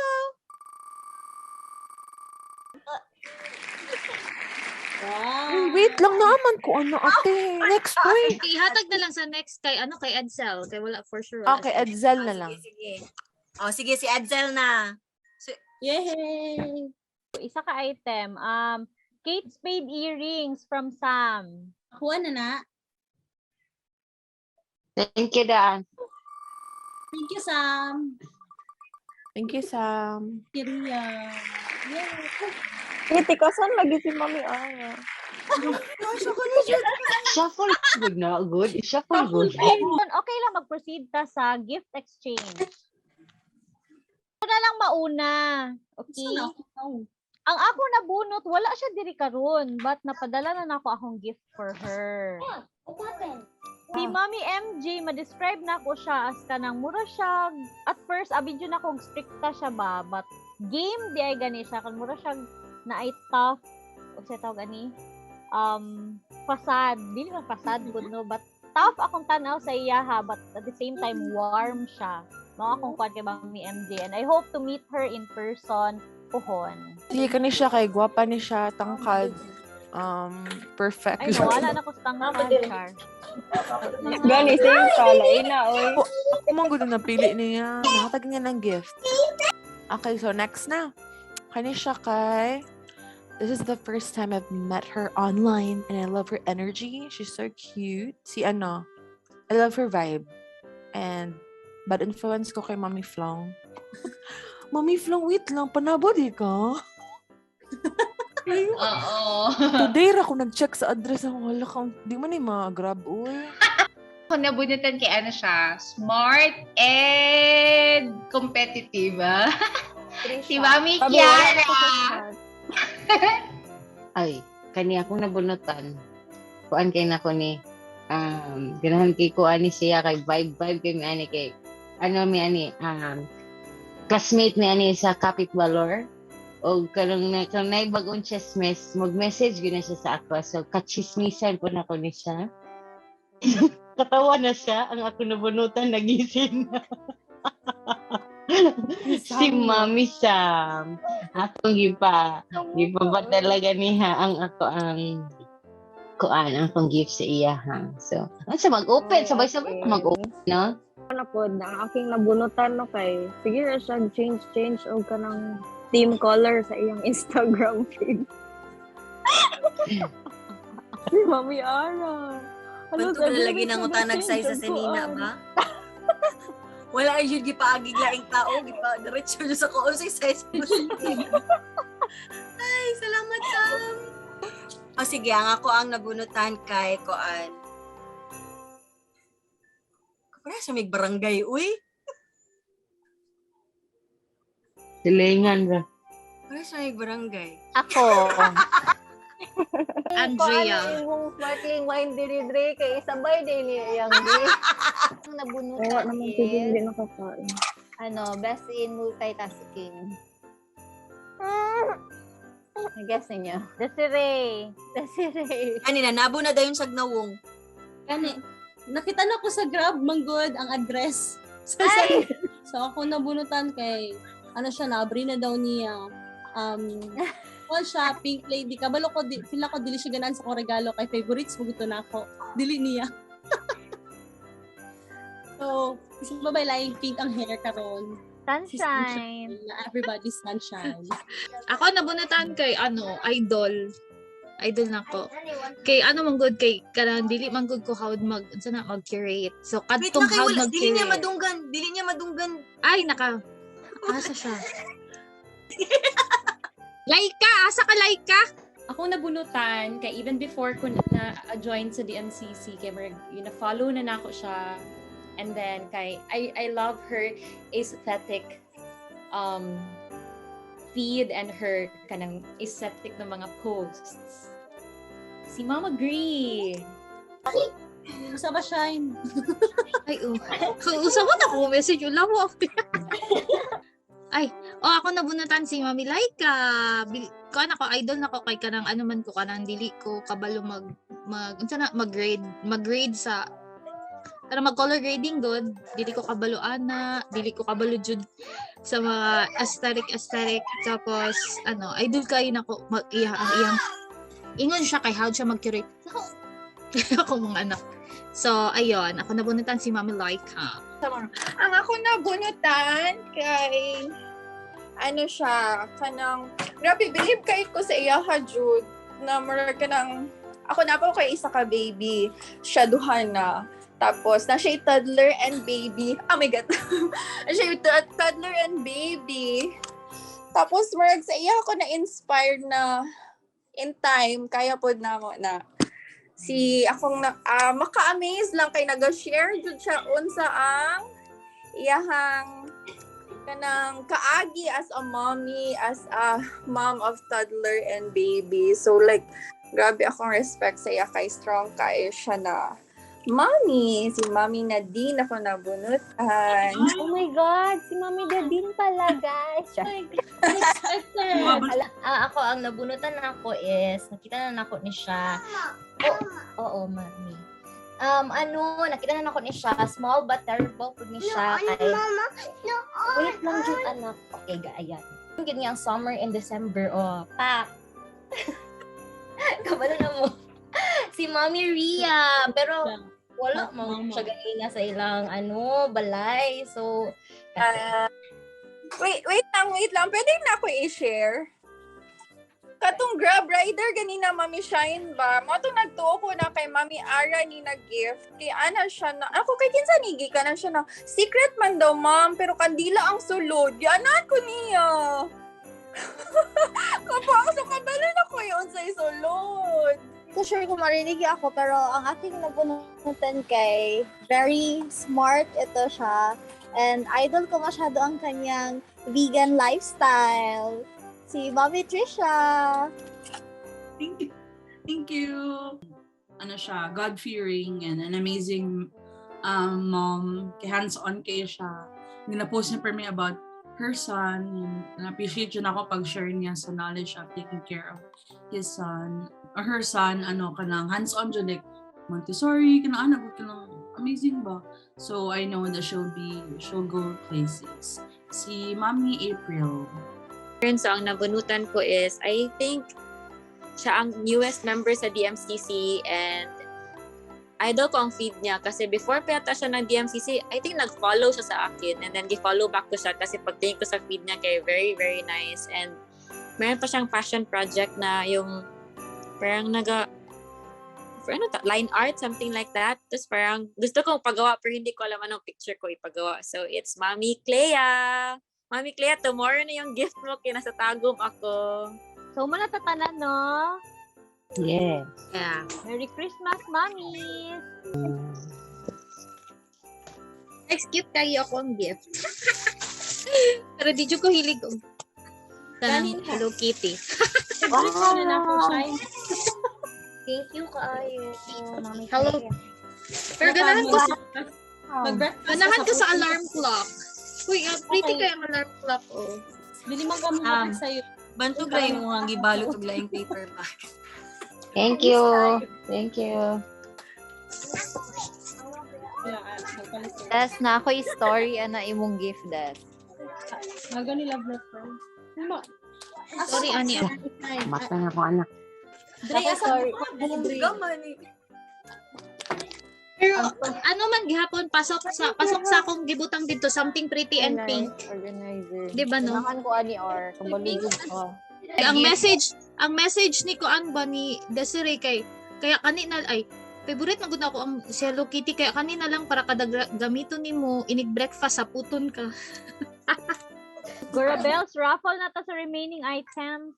Speaker 5: Wow.
Speaker 7: Uy, wait lang naman ko ano ate. Next week.
Speaker 6: Okay, ihatag na lang sa next kay ano kay Edsel kay wala for sure. Wala
Speaker 7: Okay,
Speaker 6: siya.
Speaker 7: Edsel na
Speaker 8: Oh,
Speaker 7: lang.
Speaker 8: sige, sige. Oh, sige, si Edsel na. So,
Speaker 5: Yay!
Speaker 2: Isa ka item. Kate Spade earrings from Sam.
Speaker 5: Kuha na na.
Speaker 10: Thank you, Dan.
Speaker 5: Thank you, Sam.
Speaker 7: Thank you, Sam.
Speaker 5: Kiria. Yay!
Speaker 4: Itikasan lagi si Mami Ara.
Speaker 10: Shuffle good na. Good. Shuffle good.
Speaker 2: Okay lang mag-proceed ta sa gift exchange. Ako na lang mauna. Okay?
Speaker 5: Gusto na ako.
Speaker 2: Ang ako nabunot, wala siya diri karon, but napadala na nako akong gift for her.
Speaker 9: What happened?
Speaker 2: Si Mommy MJ, ma-describe na ako siya as kanang mura siya. At first, abi jud ako stricta siya ba, but game di ay gani siya kan mura siya na ay tough unsa tawag ani? Facade, dili man facade gud no, but tough akong tan-aw sa iya ha, but at the same time warm siya. Mao akong kuan kay Mommy MJ and I hope to meet her in person puhon.
Speaker 7: Sige, kani siya kay gwapa ni siya, tangkad. Perfect.
Speaker 2: Ay, nawala na ko sa tangkad, Char.
Speaker 4: Gani, same ka. Lain na, oy.
Speaker 7: Ako man gud ang napili niya. Nakatag niya ng gift. Okay, so next na. Kani siya kay This is the first time I've met her online and I love her energy. She's so cute. Si ano, I love her vibe. And bad influence ko kay Mommy Flong. Mommy Flong, wait lang. Panabody ka?
Speaker 14: Oo.
Speaker 7: Today ra ko nag-check sa address ako. Hala ka, di man ni ma-grab, uy.
Speaker 14: Ako nabunutan kay ano siya, smart and competitive. Ah. Si Mami
Speaker 4: Sabi, wala na
Speaker 14: Kiara.
Speaker 4: ko sa smart.
Speaker 10: Ay, kani akong nabunutan. Kuan kay nako ni ganahan kay ko ani siya kay vibe vibe kay mi ani kay ano mi ani classmate mi ani sa Kapit Valor o kanang na kanang nay bag-ong chismis mag-message gyud na siya sa ako, so kachismisan po nako ni siya. Katawa na siya ang ako nabunutan, nagising na. Si Mami Sam. Akong gipa ba talaga niya ang ako ang kuan ang akong gift sa iya ha. So, ano sa mag-open, sabay-sabay mag-open, no?
Speaker 4: Ano po, ang aking nabunutan no kay sige ra siya change change og kanang team color sa iyang Instagram feed. Si Mami Ara. Halos
Speaker 8: Bantog na
Speaker 4: every
Speaker 8: lagi
Speaker 4: week
Speaker 8: nang
Speaker 4: siya
Speaker 8: utanag
Speaker 4: mag-change
Speaker 8: size sa
Speaker 4: og
Speaker 8: senina
Speaker 4: kuan.
Speaker 8: ba? Wala ay yun gipaagig laing tao, gipa diretso jud sa kuon sa size mo. Ay, salamat Sam. O sige, ang ako ang nabunutan kay kuan. Kapara sa may barangay, uy.
Speaker 10: Silingan ra.
Speaker 8: Para sa may barangay.
Speaker 2: Ako.
Speaker 6: Andrea.
Speaker 9: Kung ano imong sparkling wine diri dre kay isabay din ni iyang di. Ang nabunutan
Speaker 4: Wala naman sige
Speaker 9: is
Speaker 4: hindi nakakain.
Speaker 9: ano, best in multitasking. I-guess ninyo.
Speaker 2: Desiree.
Speaker 9: Desiree.
Speaker 8: Ani na nabo na dayon sa gnawong.
Speaker 5: Gani, nakita na ko sa Grab, manggod, ang address. So, so ako nabunutan kay, ano siya, naabri na daw niya. All siya, pink lady. Kabalo ko, di, feel ako, dili siya ganan sa akong regalo kay favorites mo gito na ako. Dili niya. So, isang babae laing pink ang hair karon. Si
Speaker 2: Sunshine.
Speaker 5: Na everybody's sunshine.
Speaker 6: Ako nabunutan kay ano, idol. Idol na ko. Kay ano man good kay kanang dili man good ko how mag unsa na mag-curate. So
Speaker 8: Wait
Speaker 6: kadtong
Speaker 8: lang kay
Speaker 6: how
Speaker 8: wala, dili niya
Speaker 6: mag-curate.
Speaker 8: madunggan, dili niya madunggan.
Speaker 6: Ay naka asa siya. Laika, asa ka Laika?
Speaker 3: Ako nabunutan kay even before ko na join sa DMCC kay murag yun na follow na nako siya and then kay I love her aesthetic feed and her kanang aesthetic ng mga posts. Si Mama Gree.
Speaker 5: Usa ba, Shine?
Speaker 6: Ay, oh. Usa mo na ko message. Wala mo. Ay, oh, ako nabunutan si Mami Laika. Kuan ako, idol na ko kay kanang ano man ko kanang dili ko kabalo mag mag unsa na mag-grade sa kanang mag color grading good. Dili ko kabalo ana, dili ko kabalo jud sa mga aesthetic. Tapos ano, idol kayo nako mag iya ang iyang ingon siya kay how siya mag-curate. Ako mga anak. So, ayun, ako nabunutan si Mami Laika.
Speaker 15: Ang ako nabunutan kay ano siya, kanang grabe believe kay ko sa iya ha Jude na murag kanang ako na po kay isa ka baby, siya duha na. Tapos na siya toddler and baby. Oh my God. Siya toddler and baby. Tapos murag sa iya ako na inspired na in time kaya pod na mo na si akong na, maka-amaze lang kay naga-share jud siya unsa ang iyahang kanang kaagi as a mommy, as a mom of toddler and baby. So like grabe akong respect sa iya kay strong kay siya na mommy, si Mommy Nadine ako nabunutan.
Speaker 9: Oh my God, si Mommy Nadine pala, guys. Ala, ako, ang nabunutan ako is, nakita na nako ni siya. Oh, oo, Mami. Nakita na nako ni siya, small but terrible po ni siya. Kay, wait lang, Jude, anak. Okay, ayan. Ganyan ang summer in December, oh, pak. Kabalo na mo. Si Mommy Ria, pero wala mo siya ganina sa ilang balay. So
Speaker 15: wait lang. Pwede na ako i-share. Katong Grab rider ganina Mami Shine ba? Mo to nagtuo ko na kay Mami Ara ni na gift. Kay ana siya na ako kay kinsa ni gikan na siya na secret man daw ma'am, pero kandila ang sulod. Gianahan ko niya. Kapag so kabalo na ko yun sa isulod.
Speaker 16: So sure kung marinig ako, pero ang aking nabunutan kay very smart ito siya. And idol ko masyado ang kanyang vegan lifestyle. Si Mommy Trisha.
Speaker 1: Thank you. Thank you. Ano siya, God-fearing and an amazing mom. Hands-on kayo siya. Gina-post niya per me about her son. And appreciate yun ako pag-share niya sa knowledge of taking care of his son. Or her son, ano, kanang hands-on dyan, like, Montessori, kanang anak, kanang amazing ba? So, I know that she'll go places. Si Mommy April.
Speaker 11: So, ang nabunutan ko is, I think, siya ang newest member sa DMCC and idol ko ang feed niya kasi before pa yata siya ng DMCC, I think nag-follow siya sa akin and then gi-follow back ko siya kasi pagtingin ko sa feed niya kay very, very nice. And meron pa siyang passion project na yung parang line art, something like that. Tapos parang gusto kong pagawa pero hindi ko alam anong picture ko ipagawa. So it's Mommy Clea. Mommy Clea, tomorrow na yung gift mo kaya nasa Tagum ako.
Speaker 2: So muna tatanan, no?
Speaker 10: Yes.
Speaker 6: Yeah.
Speaker 2: Merry Christmas, Mommies!
Speaker 6: Excuse kayo ako ang gift. Pero di ko hilig og Hello Kitty.
Speaker 5: Wow. Na ako, Shine.
Speaker 9: Thank you kaayo, Mami.
Speaker 6: Hello. Pero ganahan ko sa ganahan ko sa alarm clock. Uy, pretty kayo ang alarm clock, oh.
Speaker 5: Bili man ka muna sa'yo.
Speaker 8: Bantog lang yung mga gibalot og laing paper bag.
Speaker 10: Thank you. Thank you.
Speaker 9: Des, na ako yung story ana imong gift, Des.
Speaker 5: Magani love letter.
Speaker 6: Sorry, ani.
Speaker 10: Mata na ko anak.
Speaker 5: Dre, asa
Speaker 8: Dre.
Speaker 6: Pero ano man gihapon pasok sa akong gibutang dito something pretty and pink.
Speaker 9: Organizer.
Speaker 6: Di ba no?
Speaker 9: Ganahan ko ani or kabalugod ko.
Speaker 6: Ang message ni Kuan ba ni Desiree kay kaya kanina ay favorite man gud ako ang si Hello Kitty kaya kanina lang para kada gamiton nimo inig breakfast sa puton ka.
Speaker 2: Gora Bells, raffle na ta sa remaining items.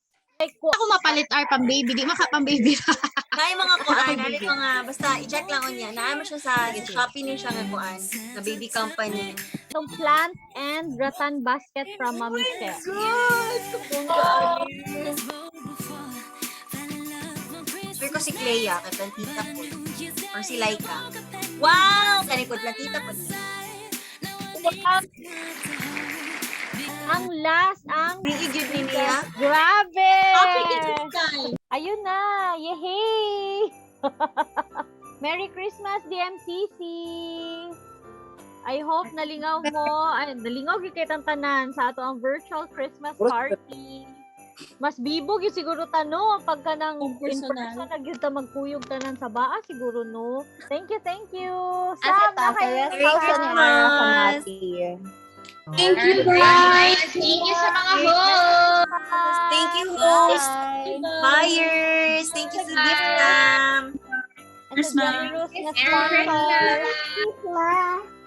Speaker 2: ko
Speaker 6: Ako mapalit ar pang baby, di maka pang baby.
Speaker 8: Naay mga kuan, naay mga basta i-check lang unya. Naay man siya sa Shopee ni siya nga kuan, na baby company.
Speaker 2: Itong plant and rattan basket from Mami Che.
Speaker 8: God! Sure ko si Clea, kay plantita po. Or si Laika. Wow! Kani ko plantita po.
Speaker 2: Ang last, ang
Speaker 8: Igid ni niya.
Speaker 2: Grabe!
Speaker 5: Happy Christmas!
Speaker 2: Ayun na! Yehey! Merry Christmas, DMCC! I hope nalingaw mo. Ay, nalingaw gyud kay tanan sa ato ang virtual Christmas party. Mas bibog yung siguro tano pagka nang in
Speaker 5: personal.
Speaker 2: person na gyud ta magkuyog tanan sa baa siguro no. Thank you, thank you.
Speaker 16: Asa
Speaker 2: Sam,
Speaker 16: ta, sa
Speaker 2: na kayo.
Speaker 16: rest house ni Ara Kamati.
Speaker 14: Thank you, guys. Thank you sa mga hosts.
Speaker 8: Thank you, host. Buyers. Thank you sa gift, ma'am.
Speaker 2: And the generous na
Speaker 14: Merry
Speaker 2: sponsor.
Speaker 14: Christmas.